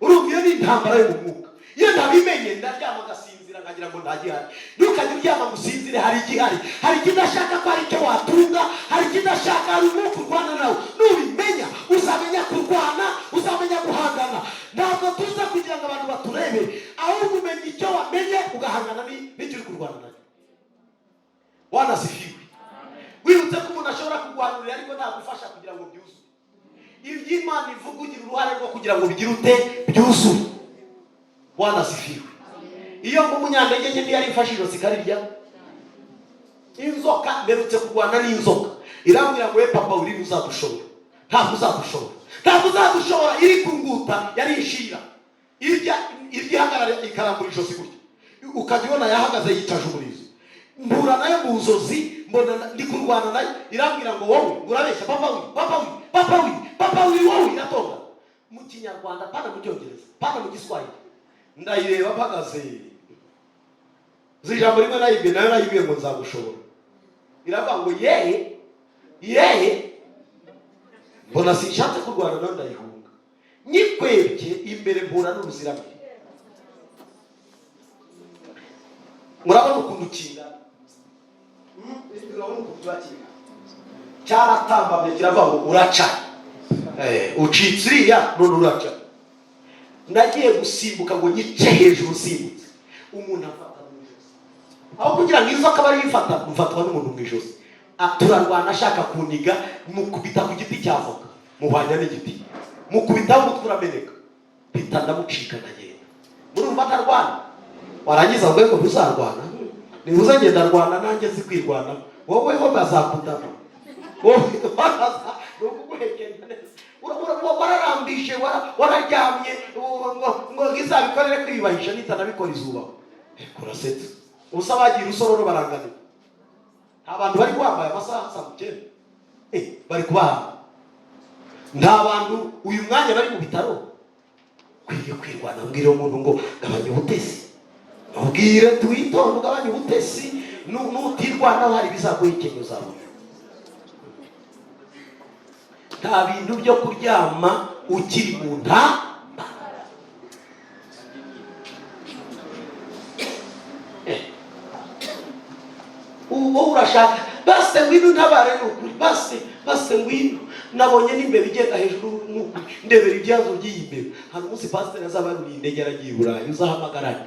Urumva, iyo ni intambara yo mu mwuka. Iyo ntabimenye, ndaryama ngasinzira, nkagira ngo nta gihari. Ntukajye uryama ngo usinzire, hari igihari, hari ikidashaka ko hari icyo watunga, hari ikidashaka, hari umwuka urwana nawe. Nubimenya, uzamenya kurwana, uzamenya guhangana. Ntabwo tuza kugira ngo abantu baturebe, ahubwo umenya icyo wamenye, ugahangana n'icyo uri kurwana nacyo. Wanasifiwe. Wibutse ko umuntu ashobora kuguhanurira, ariko ntagufasha kugira ngo byuzure. Iby'Imana ivuga, ugira uruhare rwo kugira ngo bigire ute? Byuzure. Wanasifiwe. Iyo ngo umunyantege nke ntiyari ifashe ijosi ikarirya inzoka. Mperutse kurwana n'inzoka, irambwira ngo: "We papa, uri uzadushobora, ntabwo uzadushobora, ntabwo uzadushobora." Iri kunguta yari ishira irya irya, ihagarara ikarambura ijosi gutya, ukajya ubona yahagaze yicaje umurizo. Mpura nayo mu nzozi, mbona ndi kurwana nayo, irambwira ngo: "Wowe urabeshya, papa wi, papa wi, papa wi, papa wi, wowe." Iratonga mu Kinyarwanda, pana mu Cyongereza, pana mu Giswahili. Ndayireba mpagaze, uzi ijambo rimwe nayibwiye? Nayo nayibwiye ngo: "Nzagushobora." Iravuga ngo: "Yehe, yehe." Mbona sinshatse kurwana nayo, ndayihunga. Nyikwebye imbere, mpura n'uruziramire. Murabona ukuntu kingana? Urabona ukuntu kiba kingana? Cyaratambamye, kiravuga ngo: "Uraca." Ucitse uriya, none uraca. Nagiye gusimbuka ngo nyice hejuru, nsimbutse, umuntu afata mu ijosi. Aho kugira ngo inzoka abe ariyo ifata, mfatwa n'umuntu mu ijosi. Ah, turarwana, ashaka kuniga, mukubita ku giti cya voka, muhwanya n'igiti, mukubitaho umutwe urameneka, mpita ndamucika, ndagenda. Murumva atarwana? Warangiza ngo ngo ntuzarwana? Nibuze ngenda rwana nanjye, nzi kwirwanaho. Wowe ho bazakudama, wowe baraza ni ukuguhekenya neza. Wararambije, wararyamye ngo izabikorere kwiyubahisha, nitanabikora izuba kurasetse ubusa. Bagiye urusororo, baranganira. Nta bantu bari wambaye amasaha saa 9, bari kubahamba. Nta bantu uyu mwanya bari mu bitaro. Ukwiye kwirwana. Mbwira umuntu ngo: "Gabanya ubutesi." Ubwire twitonde, ugabanye ubutesi. Nutirwanaho hari ibizaguhekenya, uzabona. Nta bintu byo kuryama ukiri mu ntambara. Ubu wowe urashaka base ngwino untabare, ni ukuri base, base ngwino, nabonye n'imbeba igenda hejuru, ni ukuri ndebera ibyazo by'iyi mbeba. Hari umunsi pasiteri azaba yaruriye indege, yaragiye i Burayi, uzahamagarane.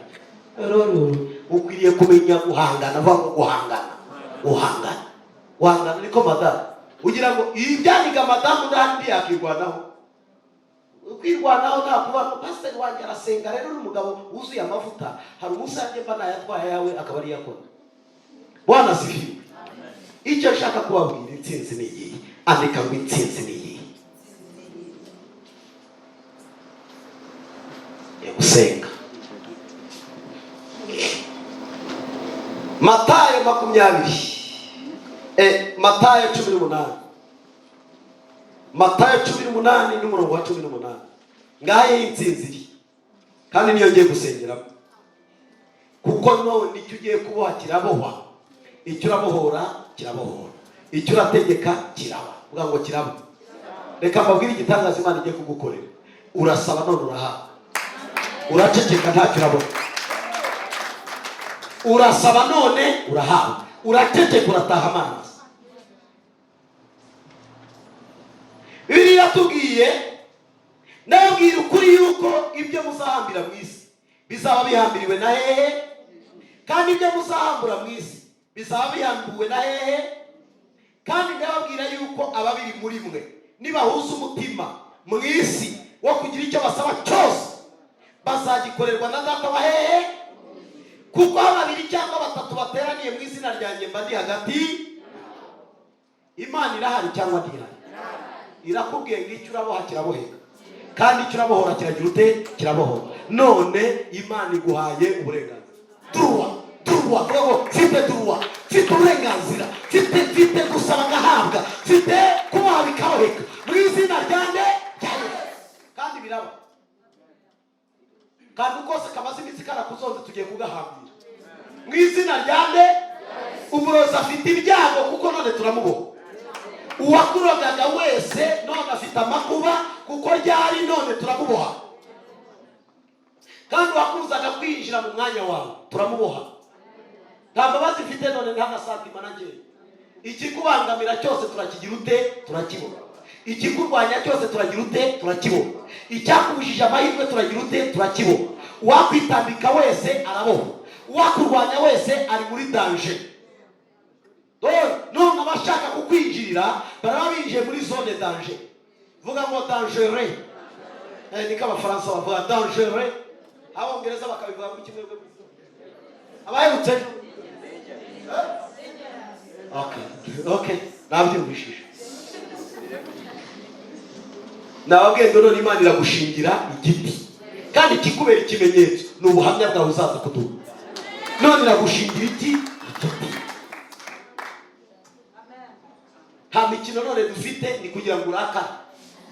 Rero ukwiriye kumenya guhangana. Avuga ngo guhangana, guhangana, guhangana. Niko madamu ugira ngo ibyaniga madamu n'ahandi yakirwanaho. Kwirwanaho nta kuba ngo pasiteri wanjye arasenga. Rero uri umugabo wuzuye amavuta, hari umunsi yanjye mba nayatwaye, ayawe akaba ariyo akora. Bwana asifiwe. Icyo nshaka kubabwira, intsinzi ni iyihe? Andika ngo: "Intsinzi ni iyihe?" Gusenga. Matayo 20, Matayo 18, Matayo 18 n'umurongo wa 18. Ngaho iyi intsinzi iri, kandi niyo ngiye gusengeramo, kuko none icyo ugiye kuboha kirabohwa, icyo urabohora kirabohora, icyo urategeka kiraba. Uvuga ngo kiraba. Reka mbabwire igitangaza Imana igiye kugukorera. Urasaba none urahabwa, uraceceka ntacyo urabona. Urasaba none urahabwa, uraceceka urataha amazi. Bibiliya yatubwiye: "Ndababwira ukuri yuko ibyo muzahambira mu isi bizaba bihambiriwe na hehe, kandi ibyo muzahambura mu isi bizaba bihambuwe na hehe. Kandi ndababwira yuko ababiri muri mwe nibahuza umutima mu isi wo kugira icyo basaba cyose, bazagikorerwa na Data wa hehe. Kuko aho babiri cyangwa batatu bateraniye mu izina ryanjye, mba ndi hagati." Imana irahari cyangwa ntihari? Irakubwiye ngo icyo uraboha kiraboheka, kandi icyo urabohora kiragira ute? Kirabohora. None Imana iguhaye uburenganzira, droit, droit. Droit, vuga ngo mfite droit, mfite uburenganzira, mfite gusaba ngahabwa, mfite kuboha bikaboheka mu izina rya nde? Rya Yesu. Kandi biraba. Kantu kose kamaze iminsi karakuzonze, tugiye kugahambira mu izina rya nde? Umurozi afite ibyago, kuko none turamuboha. Uwakurogaga wese none afite amakuba, kuko ryari none turamuboha. Kandi uwakubuzaga kwinjira mu mwanya wawe turamuboha. Nta mbabazi mfite none, nta na santima na ngewe. Ikikubangamira cyose turakigira ute? Turakibona. Ikikurwanya cyose turagira ute? Turakibona. Icyakubujije amahirwe turagira ute? Turakibona. Uwakwitambika wese araboha, uwakurwanya wese ari muri danger. Dore none abashaka kukwinjirira baraba binjiye muri zone danger. Vuga ngo dangereux. Niko Abafaransa bavuga dangereux, Abongereza bakabivuga ngo kimwe. Abaherutse ejo. Okay, nabyumvishije. Nababwiye ngo none Imana iragushingira igiti, kandi ikikubera ikimenyetso ni ubuhamya bwawe uzaza kuduha. None iragushingira iki? Igiti. Nta mikino none dufite, ni kugira ngo urakare,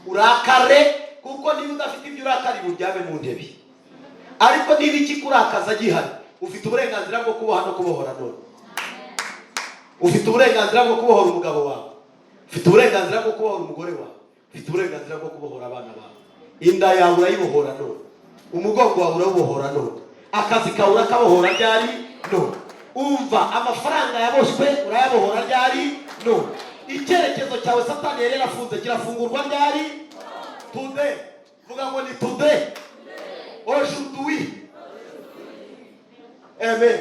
urakare, kuko niba udafite ibyo urakarira uryame mu ntebe. Ariko niba ikikurakaza gihari, ufite uburenganzira bwo kuboha no kubohora. None ufite uburenganzira bwo kubohora umugabo wawe, ufite uburenganzira bwo kubohora umugore wawe, ufite uburenganzira bwo kubohora abana bawe. Inda yawe urayibohora none, umugongo wawe urawubohora none, akazi kawe urakabohora ryari? None. Umva, amafaranga yaboshywe urayabohora ryari? None. Icyerekezo cyawe Satani yari yarafunze kirafungurwa ryari? Today. Vuga ngo ni today, aujourd'hui. Amen.